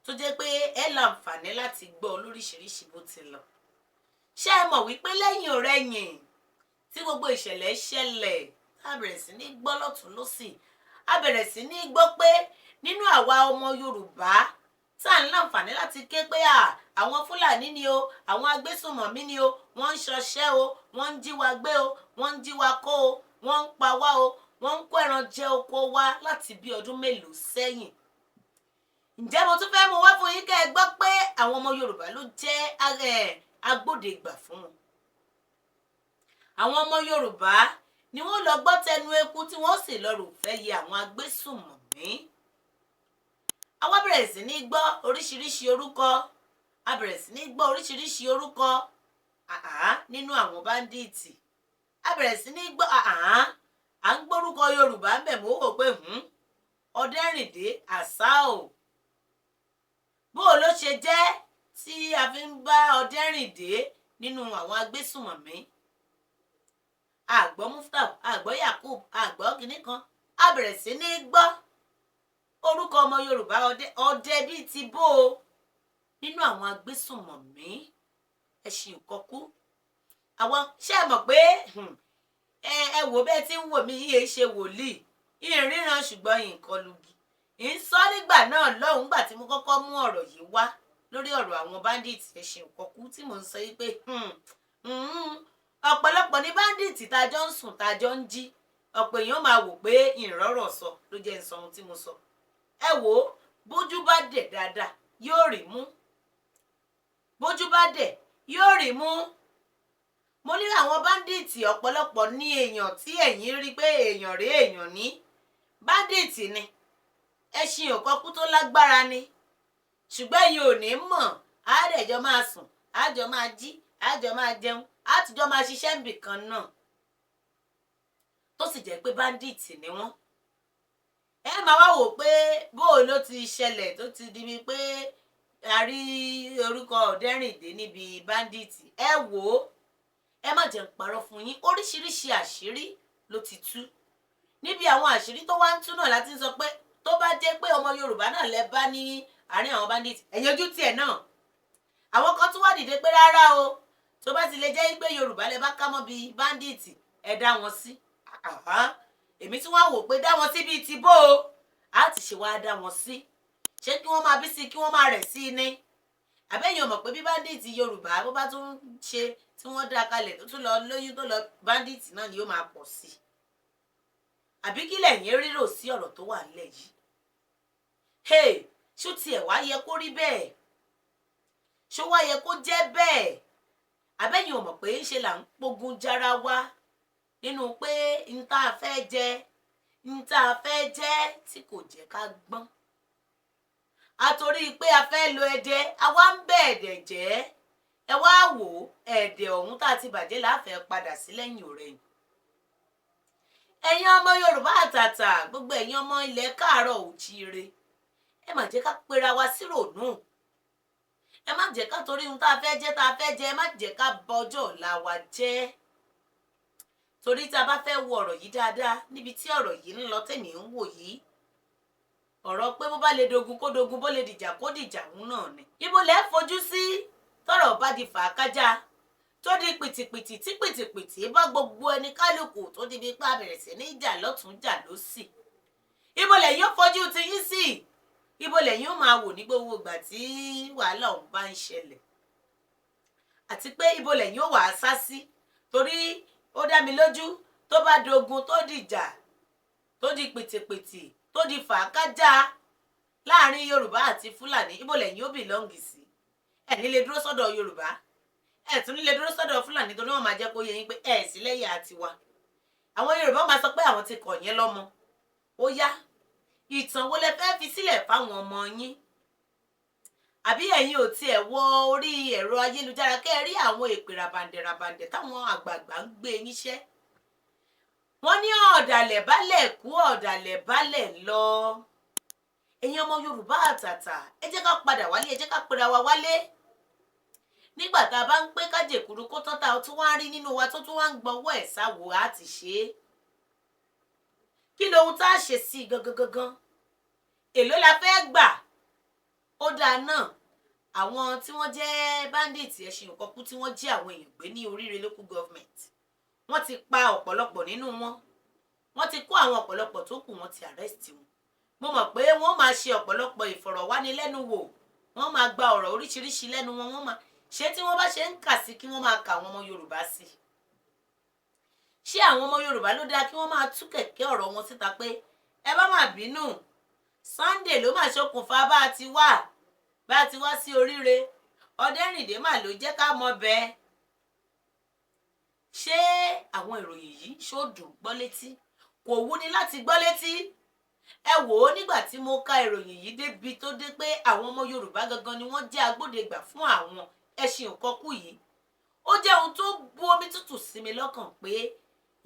tó jẹ́ pé ẹ láǹfààní láti gbọ́ lóríṣiríṣi bó ti lọ. Ṣé ẹ mọ̀ wípé lẹ́yìn ọ̀rẹ̀yìn tí gbogbo ìṣẹ̀lẹ̀ ṣẹlẹ̀, tá a bẹ̀rẹ̀ sí ní gbọ́ lọ́tún lọ́sì, a bẹ̀rẹ̀ sí ní gbọ́ pé nínú àwa ọmọ Yorùbá tá à ń láǹfààní láti ké pé àwọn Fúlàní ni o, àwọn agbésùnmọ̀mí ni o, wọ́n ń ṣọṣẹ́ o, wọ́n ń jí wa gbé o, wọ́n ń jí wa kó o, wọ́n ń pa wá o, wọ́n ń kó ẹran jẹ oko wa láti bí ọdún mélòó sẹ́yìn. Ǹjẹ́ mo tún fẹ́ mú wá fún yín kẹ́ ẹ gbọ́ pé àwọn ọmọ Yorùbá ló jẹ́ agbódegbà fún wọn. Àwọn ọmọ Yorùbá ni wọ́n lọ gbọ́ tẹnu eku tí wọ́n sì lọ rò fẹ́ yẹ àwọn agbésùnmọ̀mí. Àwa bẹ̀rẹ̀ sí ní gbọ́ oríṣiríṣi orúkọ, a bẹ̀rẹ̀ sí ní gbọ́ oríṣiríṣi orúkọ nínú àwọn bandits. A bẹ̀rẹ̀ sí ní gbọ́, à ń gbórúkọ Yorùbá ń bẹ̀. Mọ́ wò pé Ọ̀dẹ́rìndé àṣà o, bó o ló ṣe jẹ́ tí a fi ń bá Ọ̀dẹ́rìndé nínú àwọn agbésùnmọ̀mí? Àgbọ́ Muftau, àgbọ́ Yakub, àgbọ́ kìnnì kan. A bẹ̀rẹ̀ sí ní gbọ́ orúkọ ọmọ Yorùbá, ọdẹ bíi ti bó o nínú àwọn agbésùnmọ̀mí, ẹṣin ìkọkú àwọn. Ṣé ẹ mọ̀ pé ẹ wò bẹ́ẹ̀ tí ń wò mí yìí ṣe wòlíì ìríran, ṣùgbọ́n nǹkan lugi ń sọ nígbà náà lọ́hùn-ún, gbà tí mo kọ́kọ́ mú ọ̀rọ̀ yìí wá lórí ọ̀rọ̀ àwọn bandits ẹṣin ìkọkú, tí mò ń sọ yìí pé ọ̀pọ̀lọpọ̀ ní bandits tá a jọ ń sùn, tá a jọ ń jí. Ọ̀pọ̀ èèyàn máa wò pé ìrọ̀rọ̀ sọ ló jẹ́ ń sọ ohun tí mo sọ. Ẹ wò ó, bójú bá dẹ̀ dáadáa yóò rí mú, bójú bá dẹ̀ yóò rí mú. Mo ní àwọn bandits, ọ̀pọ̀lọpọ̀ ní èèyàn tí ẹ̀yin rí pé èèyàn rí èèyàn ní bandits ni, ẹṣin òkọkú tó lágbára ni, ṣùgbọ́n ẹ̀yin ò ní mọ̀. Àádẹ́jọ́ máa sùn, àjọ máa jí, àjọ máa jẹun, àtijọ́ máa ṣiṣẹ́ níbì kan náà, tó sì jẹ́ pé bandits ni wọ́n. Ẹ máa wá wò pé bóò ló ti ṣẹlẹ̀ tó ti di bíi pé a rí orúkọ Ọ̀dẹ́rìndé níbi bandits. Ẹ wò ó, ẹ má jẹ́ ń parọ́ fún yín, oríṣiríṣi àṣírí ló ti tú. Níbi àwọn àṣírí tó wá ń tú náà láti ń sọ pé tó bá jẹ́ pé ọmọ Yorùbá náà lẹ bá ní àárín àwọn bandits, ẹ̀yin ojú tiẹ̀ náà. Àwọn kan tún wá dìde pé rárá o, tó bá ti lè jẹ́ pé Yorùbá lẹ bá ká mọ́ bíi bandits, ẹ dá wọn sí. Èmi tí wọ́n wò pé dá wọn sí bíi ti bó o á ti ṣe wá dá wọn sí? Ṣé kí wọ́n máa bí sí, kí wọ́n máa rẹ̀ sí ni? Àbẹ́yìn ọmọ pé bí bandit Yorùbá bó bá tún ṣe tí wọ́n dá kalẹ̀, tó tún lọ lóyún, tó lọ, bandit náà ni yóò máa pọ̀ sí i. Àbí kí lẹ̀yin rírò sí ọ̀rọ̀ tó wà nílẹ̀ yìí? Hey, Ṣó tiẹ̀ wá yẹ kó rí bẹ́ẹ̀? Ṣó wá yẹ kó jẹ́ bẹ́ẹ̀? Àbẹ́yìn ò mọ̀ pé ńṣe là ń pogun jára wa nínú pé n tá a fẹ́ jẹ, n tá a fẹ́ jẹ́ tí kò jẹ́ ká gbọ́n. Àtorí pé a fẹ́ lo ẹdẹ, àwa ń bẹ̀ ẹ̀dẹ̀ jẹ́. Ẹ wá wò ó, ẹ̀dẹ̀ ọ̀hún tá a ti bàjẹ́ láfẹ́ padà sí lẹ́yìn ọ̀rẹyìn. Ẹ̀yin ọmọ Yorùbá àtàtà, gbogbo ẹ̀yin ọmọ ilẹ̀ káàárọ̀ òjíire, ẹ má jẹ́ ká pera wa sí rònú. Ẹ má jẹ́ ká torí ohun tá a fẹ́ jẹ́ tá a fẹ́ jẹ, ẹ má jẹ́ ká bà ọjọ́ ọ̀la wa jẹ́. Torí tá a bá fẹ́ wo ọ̀rọ̀ yìí dáadáa, níbi tí ọ̀rọ̀ yìí ń lọ tèmi ń wò yìí, ọ̀rọ̀ pé bó bá lè dogun kó dogun, bó lè dìjà kó dìjà òun náà ni. Ibo lẹ́ fojú sí tọ́rọ̀ bá di fàákájà tó di pìtìpìtì tí pìtìpìtì bá gbogbo ẹni kálukú tó di bí pa bẹ̀rẹ̀ sí ní jà lọ́tún jà lósì? Ibo lẹ̀yin ó fojú ti yín sí? Ibo lẹ̀yin ó máa wò ní gbogbo ìgbà tí wàhálà ọ̀hún bá ń ṣẹlẹ̀? Àti pé ibo lẹ̀yin ó wàá sá sí? Torí ó dá mi lójú, tó bá dogun tó dìjà tó di pìtìpìtì tó di fàákájà láàrin Yorùbá àti Fúlàní, ibo lẹ̀yin ó belong sí? Ẹ̀ ní lè dúró sọ́dọ̀ Yorùbá, ẹ̀ tún ní lè dúró sọ́dọ̀ Fúlàní, torí wọ́n máa jẹ́ kó yé yín pé ẹ̀ sí lẹ́yìn àtiwa. Àwọn Yorùbá máa sọ pé àwọn ti kọ̀ yẹn lọ́mọ. Ó yá, ìtàn wo lẹ fẹ́ fi sílẹ̀ fáwọn ọmọ yín? Àbí ẹ̀yin ò tiẹ̀ wọ orí ẹ̀rọ ayélujára kẹ́ ẹ rí àwọn èpè ràbàǹdẹ̀ ràbàǹdẹ̀ táwọn àgbààgbà ń gbé yín ṣẹ́? Wọ́n ní ọ̀dàlẹ̀ balẹ̀ kú, ọ̀dàlẹ̀ balẹ̀ lọ. Ẹ̀yin ọmọ Yorùbá àtàtà, ẹ jẹ́ ká padà wálé, ẹ jẹ́ ká pera wa wálé. Nígbà tá a bá ń pé kájèkúrú kó tán, tá a tún wá ń rí nínú wa tó tún wá ń gbọ́wọ́ ẹ̀ sáwo, á ti ṣe é. Kí lohun tá a ṣe sí i gangan gangan? Èló la fẹ́ gbà? Ó dáa náà, àwọn tí wọ́n jẹ́ bandits, ẹṣin òkọkú tí wọ́n jí àwọn èèyàn gbé ní Oríire local government, wọ́n ti pa ọ̀pọ̀lọpọ̀ nínú wọn, wọ́n ti kó àwọn ọ̀pọ̀lọpọ̀ tó kù, wọ́n ti arrest wọn. Mo mọ̀ pé wọ́n máa ṣe ọ̀pọ̀lọpọ̀ ìfọ̀rọ̀wánilẹ́nuwò, wọ́n máa gba ọ̀rọ̀ oríṣiríṣi lẹ́nu wọn. Wọ́n máa ṣé tí wọ́n bá ṣe ń kà sí kí wọ́n máa kà àwọn ọmọ Yorùbá sí. Ṣé àwọn ọmọ Yorùbá ló dáa kí wọ́n máa tú kẹ̀kẹ́ ọ̀rọ̀ wọn síta pé ẹ bá má bínú, Sunday ló máa ṣokùnfà bá a ti wá sí Oríire, Ọ̀dẹ́rìndé mà ló jẹ́ ká mọ̀ bẹ́ẹ̀? Ṣé àwọn ìròyìn yìí ṣó dùn gbọ́ létí? Kò wúni láti gbọ́ létí. Ẹ wò ó, nígbà tí mo ka ìròyìn yìí débi tó dé pé àwọn ọmọ Yorùbá gangan ni wọ́n jẹ́ agbódegbà fún àwọn ẹṣin òkọkú yìí, ó jẹ́ ohun tó bu omi tútù sí mi lọ́kàn pé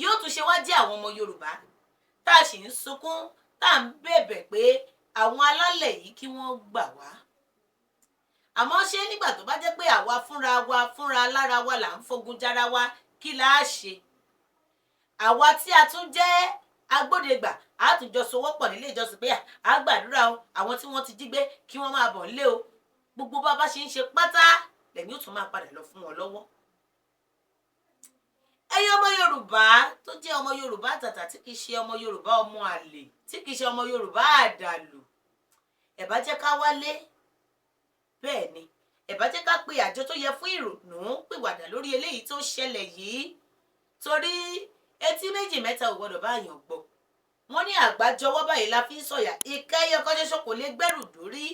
yóò tún ṣe wá jẹ́ àwọn ọmọ Yorùbá tá a sì ń sunkún, tá à ń bẹ̀bẹ̀ pé àwọn alálẹ̀ yìí kí wọ́n gbà wá. Àmọ́ ṣé nígbà tó bá jẹ́ pé àwa fúnra wa fúnra lára wa là ń fogun jára wa, kí la á ṣe? Àwa tí a tún jẹ́ agbódegbà, a tún jọ sowọ́pọ̀ nílé ìjọsìn pé a gbàdúrà o, àwọn tí wọ́n ti jí gbé kí wọ́n máa bọ̀ nílé o. Gbogbo bá bá ṣe ń ṣe pátá lẹ́yìn ó tún máa padà lọ fún wọn lọ́wọ́. Ẹ̀yin ọmọ Yorùbá tó jẹ́ ọmọ Yorùbá àtàtà, tí kìí ṣe ọmọ Yorùbá ọmọ àlè, tí kìí ṣe ọmọ Yorùbá àdàlù, ẹ bá jẹ́ ká wálé. Bẹ́ẹ̀ ni, ẹ bá jẹ́ ká pe àjọ tó yẹ fún ìrònú pìwàdà lórí eléyìí tó ṣẹlẹ̀ yìí, torí etí méjì mẹ́ta ò gbọ́dọ̀ bá àyàn gbọ́. Wọ́n ní àgbájọwọ́ báyìí la fi ń sọ̀yà, ìka ẹyọ kan ṣoṣo kò lè gbẹ́rù dórí.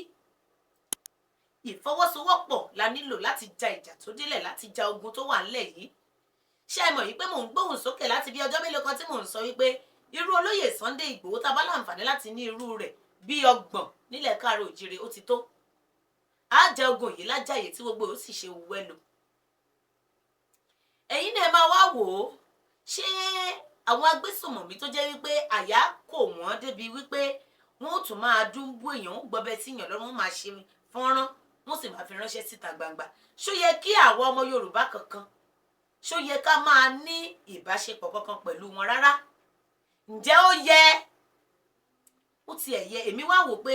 Ìfọwọ́sowọ́pọ̀ la nílò láti ja ìjà tó délẹ̀, láti ja ogun tó wà ńlẹ̀ yìí. Ṣé ẹ mọ̀ yìí pé mò ń gbóhùn sókè láti bí ọjọ́ mélòó kan tí mò ń sọ wípé irú olóyè Sunday Ìgbòho, tá a bá láǹfààní láti ní irú rẹ̀ bí 30 nílẹ̀ káàárọ̀ òjíire, ó ti tó. Á ja ogun yìí lájàyè tí gbogbo ó sì ṣe wẹ́lo. Ẹ̀yin náà máa wá wò ó, ṣé àwọn agbésùnmọ̀mí tó jẹ́ wípé àyà kò wọ́n débi wípé wọ́n ó tún máa dúnbú èèyàn, ń gbọ́bẹ sí èèyàn lọ́rùn, wọ́n máa ṣe fọ́nrán, wọ́n sì máa fi ránṣẹ́ síta gbangba, ṣó yẹ kí àwọn ọmọ Yorùbá kankan, ṣó yẹ ká máa ní ìbáṣepọ̀ kankan pẹ̀lú wọn rárá? Ǹjẹ́ ó yẹ? Ó tiẹ̀ yẹ? Èmi wá wò pé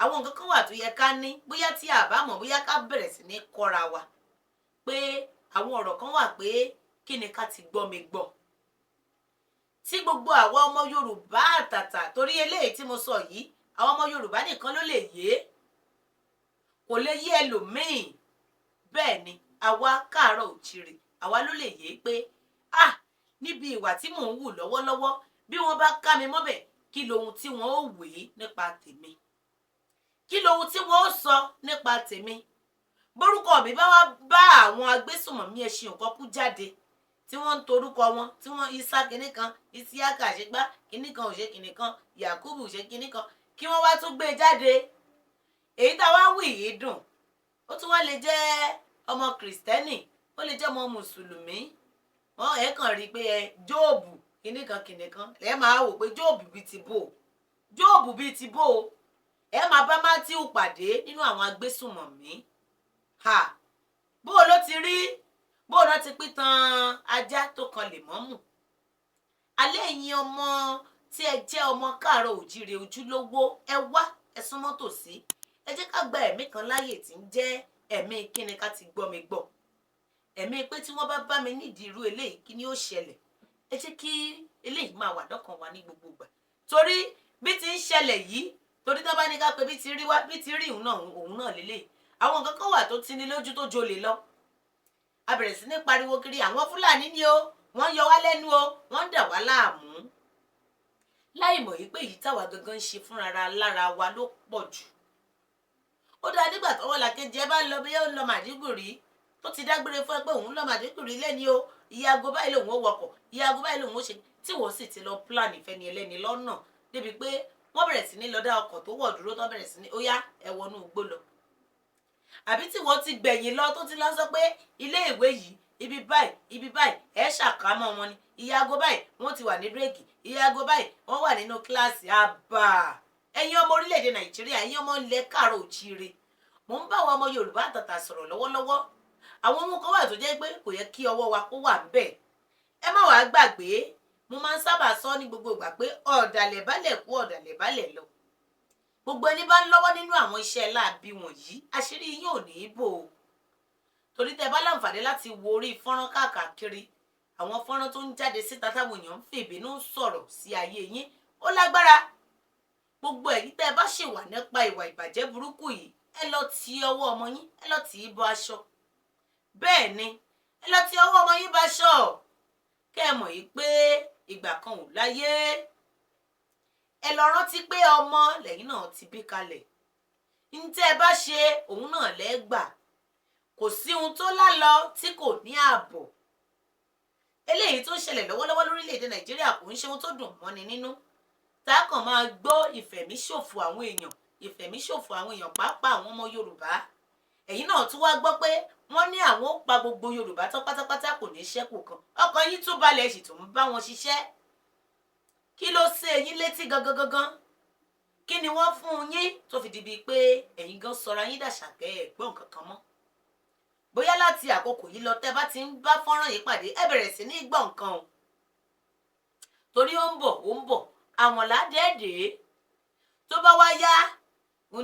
àwọn nǹkan kan wà tó yẹ ká ní, bóyá tí a bá mọ̀, bóyá ká bẹ̀rẹ̀ sí ní kọ́ra wa pé àwọn ọ̀rọ̀ kan wà pé kí ni ká ti gbọ́ mi gbọ́ tí gbogbo àwa ọmọ Yorùbá àtàtà. Torí eléyìí tí mo sọ yìí, àwọn ọmọ Yorùbá nìkan ló lè yé, kò lè yé ẹlòmíì. Bẹ́ẹ̀ ni, àwa káàárọ̀ òjìrè, àwa ló lè yé pé ah, níbi ìwà tí mò ń wù lọ́wọ́lọ́wọ́, bí wọ́n bá ká mi mọ́bẹ̀, kí lohun tí wọ́n ó wí nípa tèmi? Kí lohun tí wọ́n ó sọ nípa tèmi? Borúkọ mi bá wá bá àwọn agbésùnmọ̀mí ẹṣin nǹkan kú jáde tí wọ́n ń torúkọ wọn, tí wọ́n Isa kinní kan, Isiaka ṣègbà kinní kan, òṣè kinní kan, Yakubu ṣe kinní kan, kí wọ́n wá tún gbé e jáde. Èyí tá a wá wí yìí dùn. Ó tún wá lè jẹ́ ọmọ Kìrìsìtẹ́nì, ó lè jẹ́ ọmọ Mùsùlùmí. Wọ́n ẹ̀ kàn rí i pé ẹ Jóòbù kinní kan kinní kan, ẹ máa wò pé Jóòbù bíi ti bò, Jóòbù bíi ti bò. Ẹ máa bá Mátíù pàdé nínú àwọn agbésùnmọ̀mí. Ha, bó o ló ti rí, bó o náà ti pín tan ajá tó kan lè mọ́mù. Alẹ́ ẹ̀yin ọmọ tí ẹ jẹ́ ọmọ káàárọ̀ òjíire ojúlówó, ẹ wá, ẹ súnmọ́ tòsí. Ẹ jẹ́ ká gba ẹ̀mí kan láàyè tí ń jẹ́ ẹ̀mí kíni ká ti gbọ́ mi gbọ́, ẹ̀mí pé tí wọ́n bá bá mi nídìí irú eléyìí, kí ni ó ṣẹlẹ̀? Ẹ jẹ́ kí eléyìí máa wà lọ́kàn wa ní gbogbo ìgbà, torí bí ti ń ṣẹlẹ̀ yìí, torí tó bá ní ká pé bí ti rí wá, bí ti rí òun náà, òun náà lélẹ̀. Àwọn nǹkan kan wà tó ti ní lójú tó jolè lọ. A bẹ̀rẹ̀ sí ní pariwo kiri, àwọn Fúlàní ni o, wọ́n yọ wá lẹ́nu o, wọ́n ń dà wá láàmú, láì mọ̀ yìí pé èyí táwa gangan ń ṣe fúnra lára wa ló pọ̀ jù. Ó dáa, nígbà tọ́wọ́ làkejì ẹ bá ń lọ, bí ó ń lọ Màdígùrí, tó ti dágbére fún ẹ pé òun lọ Màdígùrí lẹ́ni o, iye aago báyìí lòun ó wọkọ̀, iye aago báyìí lòun ó ṣe, tí wọ́n sì ti lọ plan ìfẹ́ni ẹlẹ́ni lọ́nà, débi pé wọ́n bẹ̀rẹ̀ sí ní lọ dá ọkọ̀ tó wọ̀ dúró, tó bẹ̀rẹ̀ sí ní ó yá, ẹ wọnú igbó lọ, àbí tí wọ́n ti gbẹ̀yìn lọ, tó ti lọ sọ pé ilé ìwé yìí, ibi báyìí, ibi báyìí, ẹ ṣàkámọ́ wọn ni, iye aago báyìí wọ́n ti wà ní break, iye aago báyìí wọ́n wà nínú kíláàsì. Àbà, ẹ̀yin ọmọ orílẹ̀-èdè Nàìjíríà, ẹ̀yin ọmọ ilẹ̀ káàárọ̀ òjíire, mò ń bá àwọn ọmọ Yorùbá àtàtà sọ̀rọ̀ lọ́wọ́lọ́wọ́. Àwọn ohun kan wà tó jẹ́ pé kò yẹ kí ọwọ́ wa kó wà ńbẹ̀. Ẹ má wàá gbàgbé, mo máa ń sábà sọ ní gbogbo ìgbà pé ọ̀dàlẹ̀ balẹ̀ kú, ọ̀dàlẹ̀ balẹ̀ lọ. Gbogbo ẹni bá ń lọ́wọ́ nínú àwọn iṣẹ́ láabi wọ̀nyí, àṣírí yín ò ní í bò ó, torí tẹ bá láǹfààní láti wo orí fọ́nrán káàkiri, àwọn fọ́nrán tó ń jáde síta táwọn èèyàn ń fi ìbínú sọ̀rọ̀ sí ayé yín, ó lágbára. Gbogbo ẹ̀yin tẹ́ ẹ bá ṣì wà nípa ìwà ìbàjẹ́ burúkú yìí, ẹ lọ ti ọwọ́ ọmọ yín, ẹ lọ tì í bọ aṣọ. Bẹ́ẹ̀ ni, ẹ lọ ti ọwọ́ ọmọ yín bọ aṣọ, kẹ́ ẹ mọ̀ yìí pé ìgbà kan ò láyé. Ẹ lọ rántí pé ọmọ lẹ́yìn náà ti bí kalẹ̀. Ní tẹ́ ẹ bá ṣe, òun náà lẹ́ gbà. Kò sí ohun tó lálọ tí kò ní ààbọ̀. Eléyìí tó ń ṣẹlẹ̀ lọ́wọ́lọ́wọ́ lórílẹ̀‐èdè Nàìjíríà kò ń ṣe ohun tó dùn mọ́ni nínú, tá a kàn máa gbọ́ ìfẹ̀míṣòfò àwọn èèyàn, ìfẹ̀míṣòfò àwọn èèyàn, pàápàá àwọn ọmọ Yorùbá. Ẹ̀yin náà tún wá gbọ́ pé wọ́n ní àwọn ó pa gbogbo Yorùbá tán pátápátá, kò ní ṣẹ́kù kan. Ọkàn yín tún balẹ̀, sì tún ń bá wọn ṣiṣẹ́. Kí ló ṣe yín létí gangan gangan? Kí ni wọ́n fún yín tó fi di bíi pé ẹ̀yin gan sọra yín dàṣàkẹ́ ẹ̀ gbọ́n kankan mọ́? Bóyá láti àkókò yìí lọ, tẹ́ bá ti ń bá fọ́nrán yìí pàdé, ẹ bẹ̀rẹ̀ sí ní gbọ́ nǹkan o, torí ó ń bọ̀, ó ń bọ̀, àwọn ládẹ́ẹ̀dẹ́. Tó bá wá yá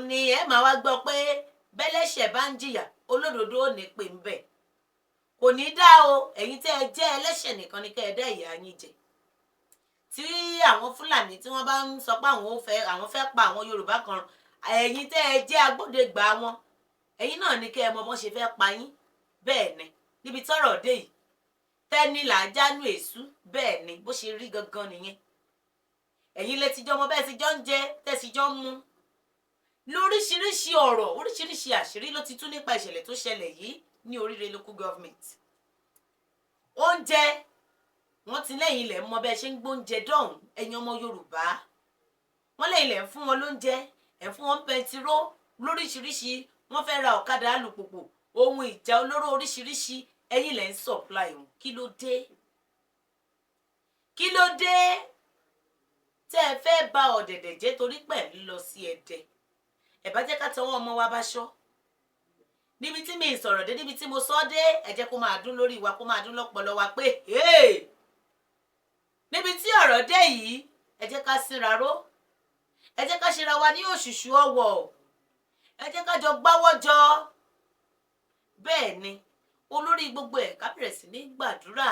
ni ẹ máa wá gbọ́ pé bẹ́lẹ́ṣẹ̀ bá ń jìyà, olódodo ò ní pè ń bẹ̀. Kò ní dá o. Ẹ̀yin tẹ́ ẹ jẹ́ ẹlẹ́ṣẹ̀ nìkan ni kẹ́ ẹ dá ìyà yín jẹ. Tí àwọn Fúlàní tí wọ́n bá ń sọ pé àwọn fẹ́ pa àwọn Yorùbá kan, ẹ̀yin tẹ́ ẹ jẹ́ agbódegbà wọn, ẹ̀yin náà ni kẹ́ ẹ mọ bọ́n ṣe fẹ́ pa yín. Bẹ́ẹ̀ ni, níbi tọ́rọ̀ dé yìí, tẹ́ni là á jánu èṣù. Bẹ́ẹ̀ ni, bó ṣe rí gangan nìyẹn. Ẹ̀yin lẹ ti jọ mọ bẹ́ẹ̀ ti jọ ń jẹ, tẹ́sí jọ ń mu. Lóríṣiríṣi ọ̀rọ̀, oríṣiríṣi àṣírí ló ti tú nípa ìṣẹ̀lẹ̀ tó ṣẹlẹ̀ yìí ní Oríire Local Government. Oúnjẹ, wọ́n ti lẹ́yìn ilẹ̀ mọ bẹ́ẹ̀ ṣe ń gbóúnjẹ dọ̀hún. Ẹ̀yin ọmọ Yorùbá, wọ́n lẹ́yìn ilẹ̀ ń fún wọn lóúnjẹ, ẹ̀ fún wọn pẹntiró lóríṣiríṣi, wọ́n fẹ́ ra ọ̀kadà, alùpùpù, ohun ìjà olóró oríṣiríṣi, ẹ̀yin lẹ̀ ń supply wọn. Kí ló dé? Kí ló dé tẹ́ ẹ fẹ́ bà ọ̀dẹ̀dẹ̀ jẹ́ torí pẹ̀ ń lọ sí Ẹdẹ? Ẹ bá jẹ́ ká tọwọ́ ọmọ wa bá ṣọ́. Níbi tí mi sọ̀rọ̀ dé, níbi tí mo sọ dé, ẹ jẹ́ kó máa dún lórí wa, kó máa dún lọ́pọlọ wa pé níbi tí ọ̀rọ̀ dé yìí, ẹ jẹ́ ká síra ró, ẹ jẹ́ ká ṣera wa ní òṣùṣù ọwọ̀, ẹ jẹ́ ká jọ gbáwọ́ jọ. Bẹ́ẹ̀ ni, olórí gbogbo ẹ̀, ká bẹ̀rẹ̀ sí ní gbàdúrà.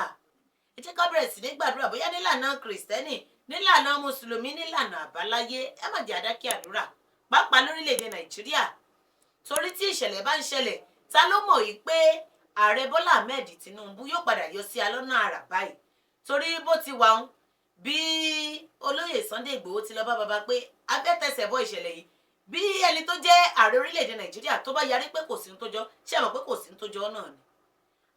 Ẹ jẹ́ ká bẹ̀rẹ̀ sí ní gbàdúrà, bóyá nílànà Kìrìsìtẹ́nì, nílànà Mùsùlùmí, nílànà àbáláyé. Ẹ má jẹ́ àdákẹ́ àdúrà, pàápàá lórílẹ̀‐èdè Nàìjíríà, torí tí ìṣẹ̀lẹ̀ bá ń ṣẹlẹ̀, ta ló mọ̀ yìí pé Ààrẹ Bọ́lá Ahmed Tinubu yóò padà yọ sí alọ́nà àrà báyìí? Torí bó ti wà ń bí olóyè Sunday Igboho ti lọ bá bàbá pé abẹ́tẹsẹ̀ bọ́ ìṣẹ̀lẹ̀ yìí, Bí ẹni tó jẹ́ ààrẹ orílẹ̀-èdè Nàìjíríà tó bá yarí pé kò sí ní tó jọ, ṣé ẹ mọ̀ pé kò sí ní tó jọ náà ni?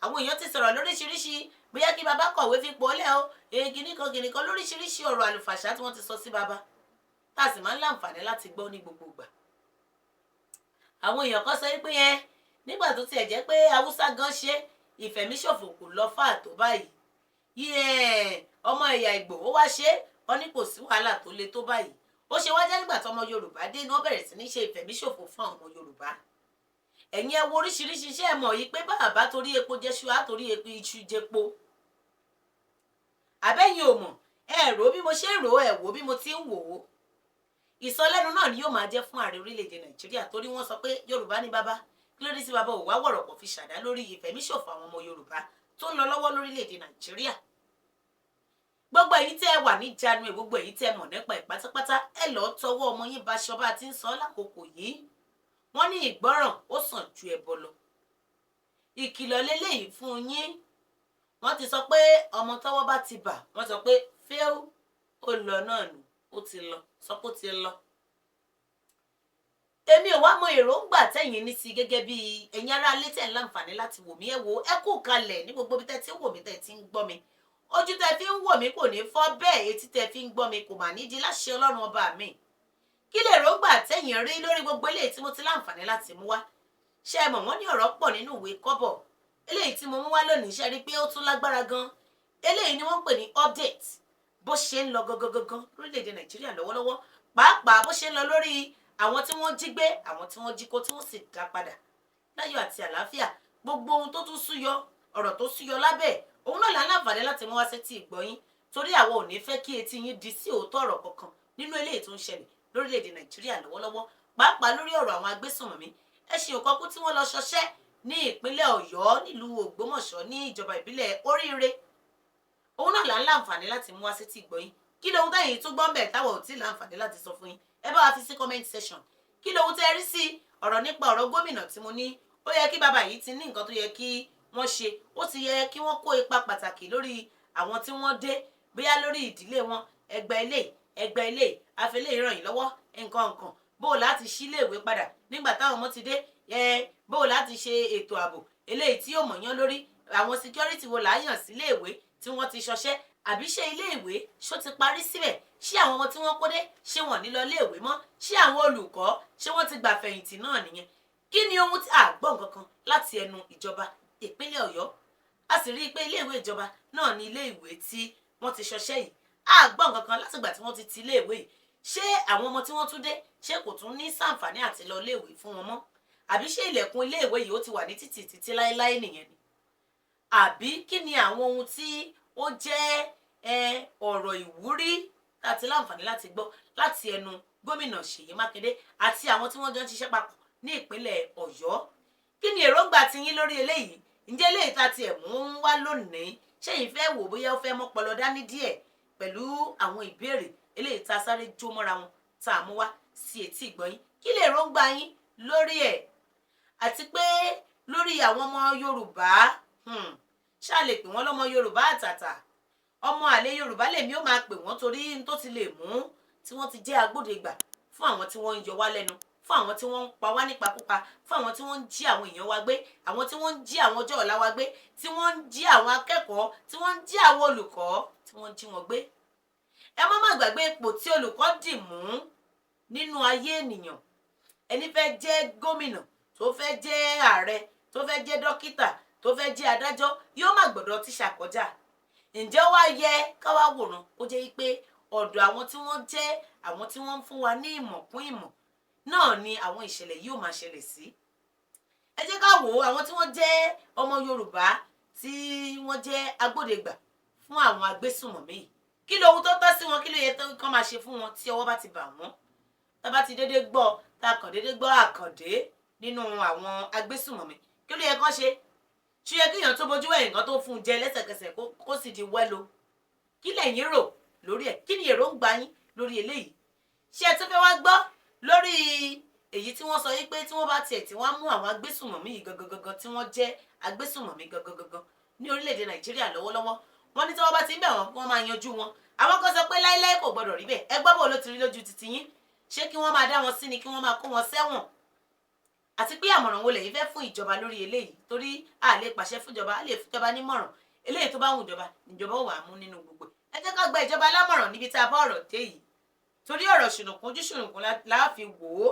Àwọn èèyàn ti sọ̀rọ̀ lóríṣiríṣi, bóyá kí bàbá kọ̀wé fipò lẹ̀ o, ègìní kan gìnì kan, lóríṣiríṣi ọ̀rọ̀ àlùfàṣà tí wọ́n ti sọ sí bàbá, tá a sì máa ń láǹfààní láti gbọ́ ní gbogbo ìgbà. Àwọn èèyàn kan sọ wípé yẹn nígbà tó tiẹ̀ jẹ́ pé Haúsá gan ṣe ìfẹ̀míṣòfò kò lọ fà tó báyìí, ọmọ ẹ̀yà Ìgbò ó wá ṣe, wọ́n ní kò sí wàhálà tó le tó báyìí. Ó ṣe wá jẹ́ nígbà tó ọmọ Yorùbá dé ni wọ́n bẹ̀rẹ̀ sí ní ṣe ìfẹ̀míṣòfò fún àwọn ọmọ Yorùbá? Ẹ̀yin ẹ wo oríṣiríṣi iṣẹ́ ẹ̀ mọ̀ yìí pé bàbá torí epo jẹ́ṣu á torí epo iṣu jẹpo. Àbẹ́yìn ò mọ̀, ẹ rò bí mo ṣe ń rò, ẹ wò bí mo ti ń wò ó. Ìsọlẹ́nu náà ni yóò máa jẹ́ fún ààrẹ orílẹ̀-èdè Nàìjíríà, torí wọ́n sọ pé Yorùbá ní bàbá. Kí ló dé tí bàbá ò wá wọ̀rọ̀kọ̀ fi ṣàdá lórí ìfẹ̀míṣòfò àwọn ọmọ Yorùbá tó ń lọ lọ́wọ́ lórílẹ̀-èdè Nàìjíríà? Gbogbo ẹ̀yin tẹ́ ẹ wà ní jánu ẹ̀, gbogbo ẹ̀yin tẹ́ ẹ mọ̀ nípa ẹ̀ pátápátá, ẹ lọ́ọ́ tọwọ́ ọmọ yín baṣọ bá a ti ń sọ lákòókò yìí. Wọ́n ní ìgbọ́ràn ó sàn ju ẹbọ lọ. Ìkìlọ̀ lélẹ́yìí fún yín. Wọ́n ti sọ pé ọmọ tọ́wọ́ bá ti bà, wọ́n sọ pé fẹ́ẹ́ ó lọ náà nù, ó ti lọ, sọ pé ó ti lọ. Èmi ò wá mọ èròǹgbà tẹ̀yin ní sí gẹ́gẹ́ bí ẹ̀yin ará ilé tẹ̀ ń láǹfààní láti wò mí. Ẹ wò, ẹ kú kalẹ̀ ní gbogbo bí tẹ́ ti ń wò mí, tẹ́ ti ń gbọ́ mi. Ojú tẹ́ fi ń wò mí kò ní fọ́ bẹ́ẹ̀, etí tẹ́ fi ń gbọ́ mi kò mà ní di láṣẹ Ọlọ́run ọba mi. Kí lè èròǹgbà tẹ̀yin rí lórí gbogbo eléyìí tí mo ti láǹfààní láti mú wá? Ṣé ẹ mọ̀, wọ́n ní ọ̀rọ̀ pọ̀ nínú ìwé kọ́bọ̀. Eléyìí tí mo mú wá lónìí, ṣe rí pé ó tún lágbára gan. Eléyìí ni wọ́n ń pè ní update, bó ṣe ń lọ gangan gangan lórílẹ̀‐èdè Nàìjíríà lọ́wọ́lọ́wọ́, pàápàá bó ṣe ń lọ lórí àwọn tí wọ́n jí gbé, àwọn tí wọ́n jí kó, tí wọ́n sì dá padà láyọ̀ àti àlàáfíà. Gbogbo ohun tó tún súyọ, ọ̀rọ̀ tó súyọ lábẹ́ òun náà là ń láǹfààní láti mú wá sétí ìgbọ́yín, torí àwọn ò ní fẹ́ kí etí yín di sí òótọ́ ọ̀rọ̀ kankan nínú eléyìí tó ń ṣẹlẹ̀ lórílẹ̀‐èdè Nàìjíríà lọ́wọ́lọ́wọ́, pàápàá lórí ọ̀rọ̀ àwọn agbésùnmọ̀mí ẹṣin òkọ́kú tí wọ́n lọ ṣọṣẹ́ ní ìpínlẹ̀ Ọ̀yọ́, nílùú Ògbómọ̀ṣọ́, ní ìjọba ìbílẹ̀ Oríire. Òun náà là ń láǹfààní láti mú wá sétí ìgbọ́yín. Kí lóhun táyìn tún gbọ́n bẹ̀ táwọn ò tí ì láǹfààní láti sọ fún yín? Ẹ bá wa fi sí comment section. Kí lóhun tẹ́ rí sí ọ̀rọ̀ nípa ọ̀rọ̀ gómìnà tí mo ní ó yẹ kí bàbá yìí ti ní nǹkan tó yẹ kí wọ́n ṣe, ó ti yẹ kí wọ́n kó ipa pàtàkì lórí àwọn tí wọ́n dé, bóyá lórí ìdílé wọn, ẹgbẹ́ ilé, ẹgbẹ́ ilé àfẹlẹ́ ìràn yìí lọ́wọ́, nǹkan nǹkan, bó o láti ṣí iléèwé padà nígbà táwọn ọmọ ti dé ẹ, bó o láti ṣe ètò ààbò eléyìí tí yóò mọ̀yán lórí, àwọn security wo làá yàn sí iléèwé tí wọ́n ti ṣọṣẹ́, àbí ṣé iléèwé ṣó ti parí síbẹ̀? Ṣé àwọn ọmọ tí wọ́n kó dé, ṣé wọ́n ní lọ iléèwé mọ́? Ṣé àwọn olùkọ́, ṣé wọ́n ti gbà fẹ̀yìntì náà nìyẹn? Kí ni ohun tí a gbọ́ nǹkan kan láti ẹnu ìjọba ìpínlẹ̀ Ọ̀yọ́? A sì rí i pé iléèwé ìjọba náà ní iléèwé tí wọ́n ti ṣọṣẹ́ yìí. A gbọ́ nǹkan kan látìgbà tí wọ́n ti ti iléèwé yìí. Ṣé àwọn ọmọ tí wọ́n tún dé, ṣé kò tún ní sàǹfààní àti lọ iléèwé fún wọn mọ́? Àbí ṣé ilẹ̀kùn iléèwé yìí ó ti wà ní títì títí láéláé nìyẹn ni? Àbí kí ni àwọn ohun tí ó jẹ́ ọ̀rọ̀ ìwúrí láti láǹfààní láti gbọ́ láti ẹnu gómìnà Ṣèyí Mákindé àti àwọn tí wọ́n jọ ń ṣiṣẹ́ papọ̀ ní ìpínlẹ̀ Ọ̀yọ́? Kí ni èròǹgbà tiyín lórí eléyìí? Ǹjẹ́ eléyìí tá tiẹ̀ mú ń wá lónìí, ṣé yìí fẹ́ wò bóyá ó fẹ́ mọ́pọlọ dání díẹ̀ pẹ̀lú àwọn ìbéèrè eléyìí tá a sáré jó mọ́ra wọn tá a mú wá sí etí ìgbọ́yín? Kí lè èròǹgbà yín lórí ẹ̀? Àti pé lórí àwọn ọmọ Yorùbá, ṣáà lè pè wọ́n lọ́mọ Yorùbá àtàtà, ọmọ àlè Yorùbá lèmi ó máa pè wọ́n, torí n tó ti lè mú tí wọ́n ti jẹ́ agbódegbà fún àwọn tí wọ́n ń yọ wá lẹ́nu, fún àwọn tí wọ́n ń pa wá nípakúpa, fún àwọn tí wọ́n ń jí àwọn èèyàn wa gbé, àwọn tí wọ́n ń jí àwọn ọjọ́ ọ̀la wa gbé, tí wọ́n ń jí àwọn akẹ́kọ̀ọ́, tí wọ́n ń jí àwọn olùkọ́, tí wọ́n ń jí wọn gbé. Ẹ má má gbàgbé ipò tí olùkọ́ dì mú nínú ayé ènìyàn. Ẹni fẹ́ jẹ́ gómìnà, tó fẹ́ jẹ́ ààrẹ, tó fẹ́ jẹ́ dókítà, tó fẹ́ jẹ́ adájọ́, yóò má gbọ́dọ̀ tíṣà kọjá. Ǹjẹ́ ó wá yẹ ká wá wòran kó jẹ́ pé ọ̀dọ̀ àwọn tí wọ́n jẹ́ àwọn tí wọ́n ń fún wa ní ìmọ̀ kún ìmọ̀ náà ni àwọn ìṣẹ̀lẹ̀ yìí ó máa ṣẹlẹ̀ sí? Ẹ jẹ́ ká wò ó, àwọn tí wọ́n jẹ́ ọmọ Yorùbá tí wọ́n jẹ́ agbódegbà fún àwọn agbésùnmọ̀mí yìí, kí lóhun tó tọ́ sí wọn? Kí ló yẹ kán máa ṣe fún wọn tí ọwọ́ bá ti bà wọ́n? Tá bá ti dédé gbọ́, tá a kàn dédé gbọ́ Àkàndé nínú àwọn agbésùnmọ̀mí, kí ló yẹ kán ṣe? Ṣé yẹ kéèyàn tó bojú ẹ̀yìn kan tó fún un jẹ lẹ́sẹ̀kẹsẹ̀ kó sì di wẹ́lo? Kí lẹ̀yin rò lórí ẹ̀? Kí ni èròǹgbà yín lórí eléyìí? Ṣé ẹ tún fẹ́ wá gbọ́ lórí èyí tí wọ́n sọ yìí pé tí wọ́n bá tiẹ̀ tí wọ́n á mú àwọn agbésùnmọ̀mí yìí gangan gangan, tí wọ́n jẹ́ agbésùnmọ̀mí gangan gangan ní orílẹ̀-èdè Nàìjíríà lọ́wọ́lọ́wọ́, wọ́n ní tí wọ́n bá ti ń bẹ̀ wọ́n, kí wọ́n máa yanjú wọn. Àwọn kan sọ pé láéláé, kò gbọdọ̀ rí bẹ́ẹ̀. Ẹ gbọ́, bò ló ti rí lójú titi yín? Ṣé kí wọ́n máa dá wọn sí ni, kí wọ́n máa kó wọn sẹ́wọ̀n? Àti pé àmọ̀ràn wo lẹ̀yin fẹ́ fún ìjọba lórí eléyìí? Torí a lè pàṣẹ fúnjọba, a lè fúnjọba nímọ̀ràn. Eléyìí tó bá wù ìjọba, ìjọba ò wà mú nínú gbogbo. Ẹ jẹ́ ká gba ìjọba lámọ̀ràn níbi tá a bá ọ̀rọ̀ dé yìí, torí ọ̀rọ̀ ṣùnùkùn, ojú ṣùnùkùn la fi wò ó.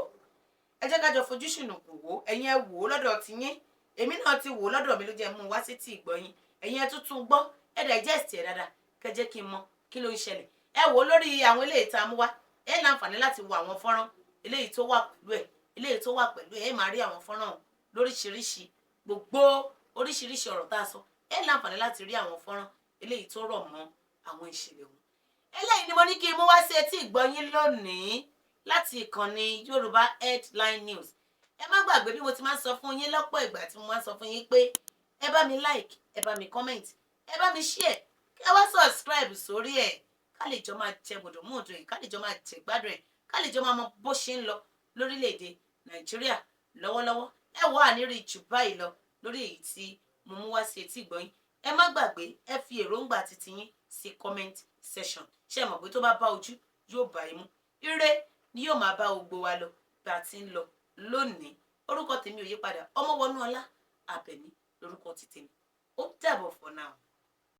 Ẹ jẹ́ ká jọ fojú ṣùnùkùn wò ó. Ẹ̀yin ẹ wò ó lọ́dọ̀ tiyín, èmi náà ti wò ó lọ́dọ̀ mi, ló jẹ́ mú un wá sí tí ìgbọ̀yìn. Ẹ̀yin ẹ tuntun gbọ́, ẹ digest ẹ̀ dáadáa, kẹ́ jẹ́ kí n mọ kí ló ń ṣẹlẹ̀. Ẹ wò ó lórí àwọn eléyìí tá a mú wá. Ẹ láǹfààní láti wo àwọn fọ́nrán eléyìí tó wà pẹ̀lú ẹ̀, eléyìí tó wà pẹ̀lú ẹ̀. Ẹ máa rí àwọn fọ́nrán lóríṣiríṣi, gbogbo oríṣiríṣi ọ̀rọ̀ tá a sọ. Ẹ láǹfààní láti rí àwọn fọ́nrán eléyìí tó rọ̀ mọ́ àwọn ìṣẹ̀lẹ̀ ọ̀hún. Eléyìí ni mo ní kí n mú wá sí etí ìgbọ́yín lónìí láti ìkànnì Yorùbá Headline News. Ẹ má gbàgbé bí mo ti máa ń sọ fún yín lọ́pọ̀ ìgbà tí mo máa ń sọ fún yín pé ẹ bá mi like, ẹ bá mi comment, ẹ bá mi share, kí ẹ wá subscribe sórí ẹ̀, ká lè jọ máa jẹ gbòdòmúdò ẹ̀, ká lè jọ máa jẹ gbádùn ẹ̀, ká lè jọ máa mọ bó ṣe ń lọ lórílẹ̀‐èdè Nàìjíríà lọ́wọ́lọ́wọ́. Ẹ wọ àníri jù báyìí lọ lórí èyí tí mo mú wá sí etí ìgbọ́yín. Ẹ má gbàgbé, ẹ fi èròǹgbà titi yín sí comment section. Ṣé ẹ mọ̀ pé tó bá bá ojú, yóò bá imú? Ire ni yóò máa bá gbogbo wa lọ bá a ti ń lọ lónìí. Orúkọ tèmi ò yí padà, Ọmọwọnúọlá Àbẹ̀ní lórúkọ ti tèmi. Ó dàbọ̀ for now.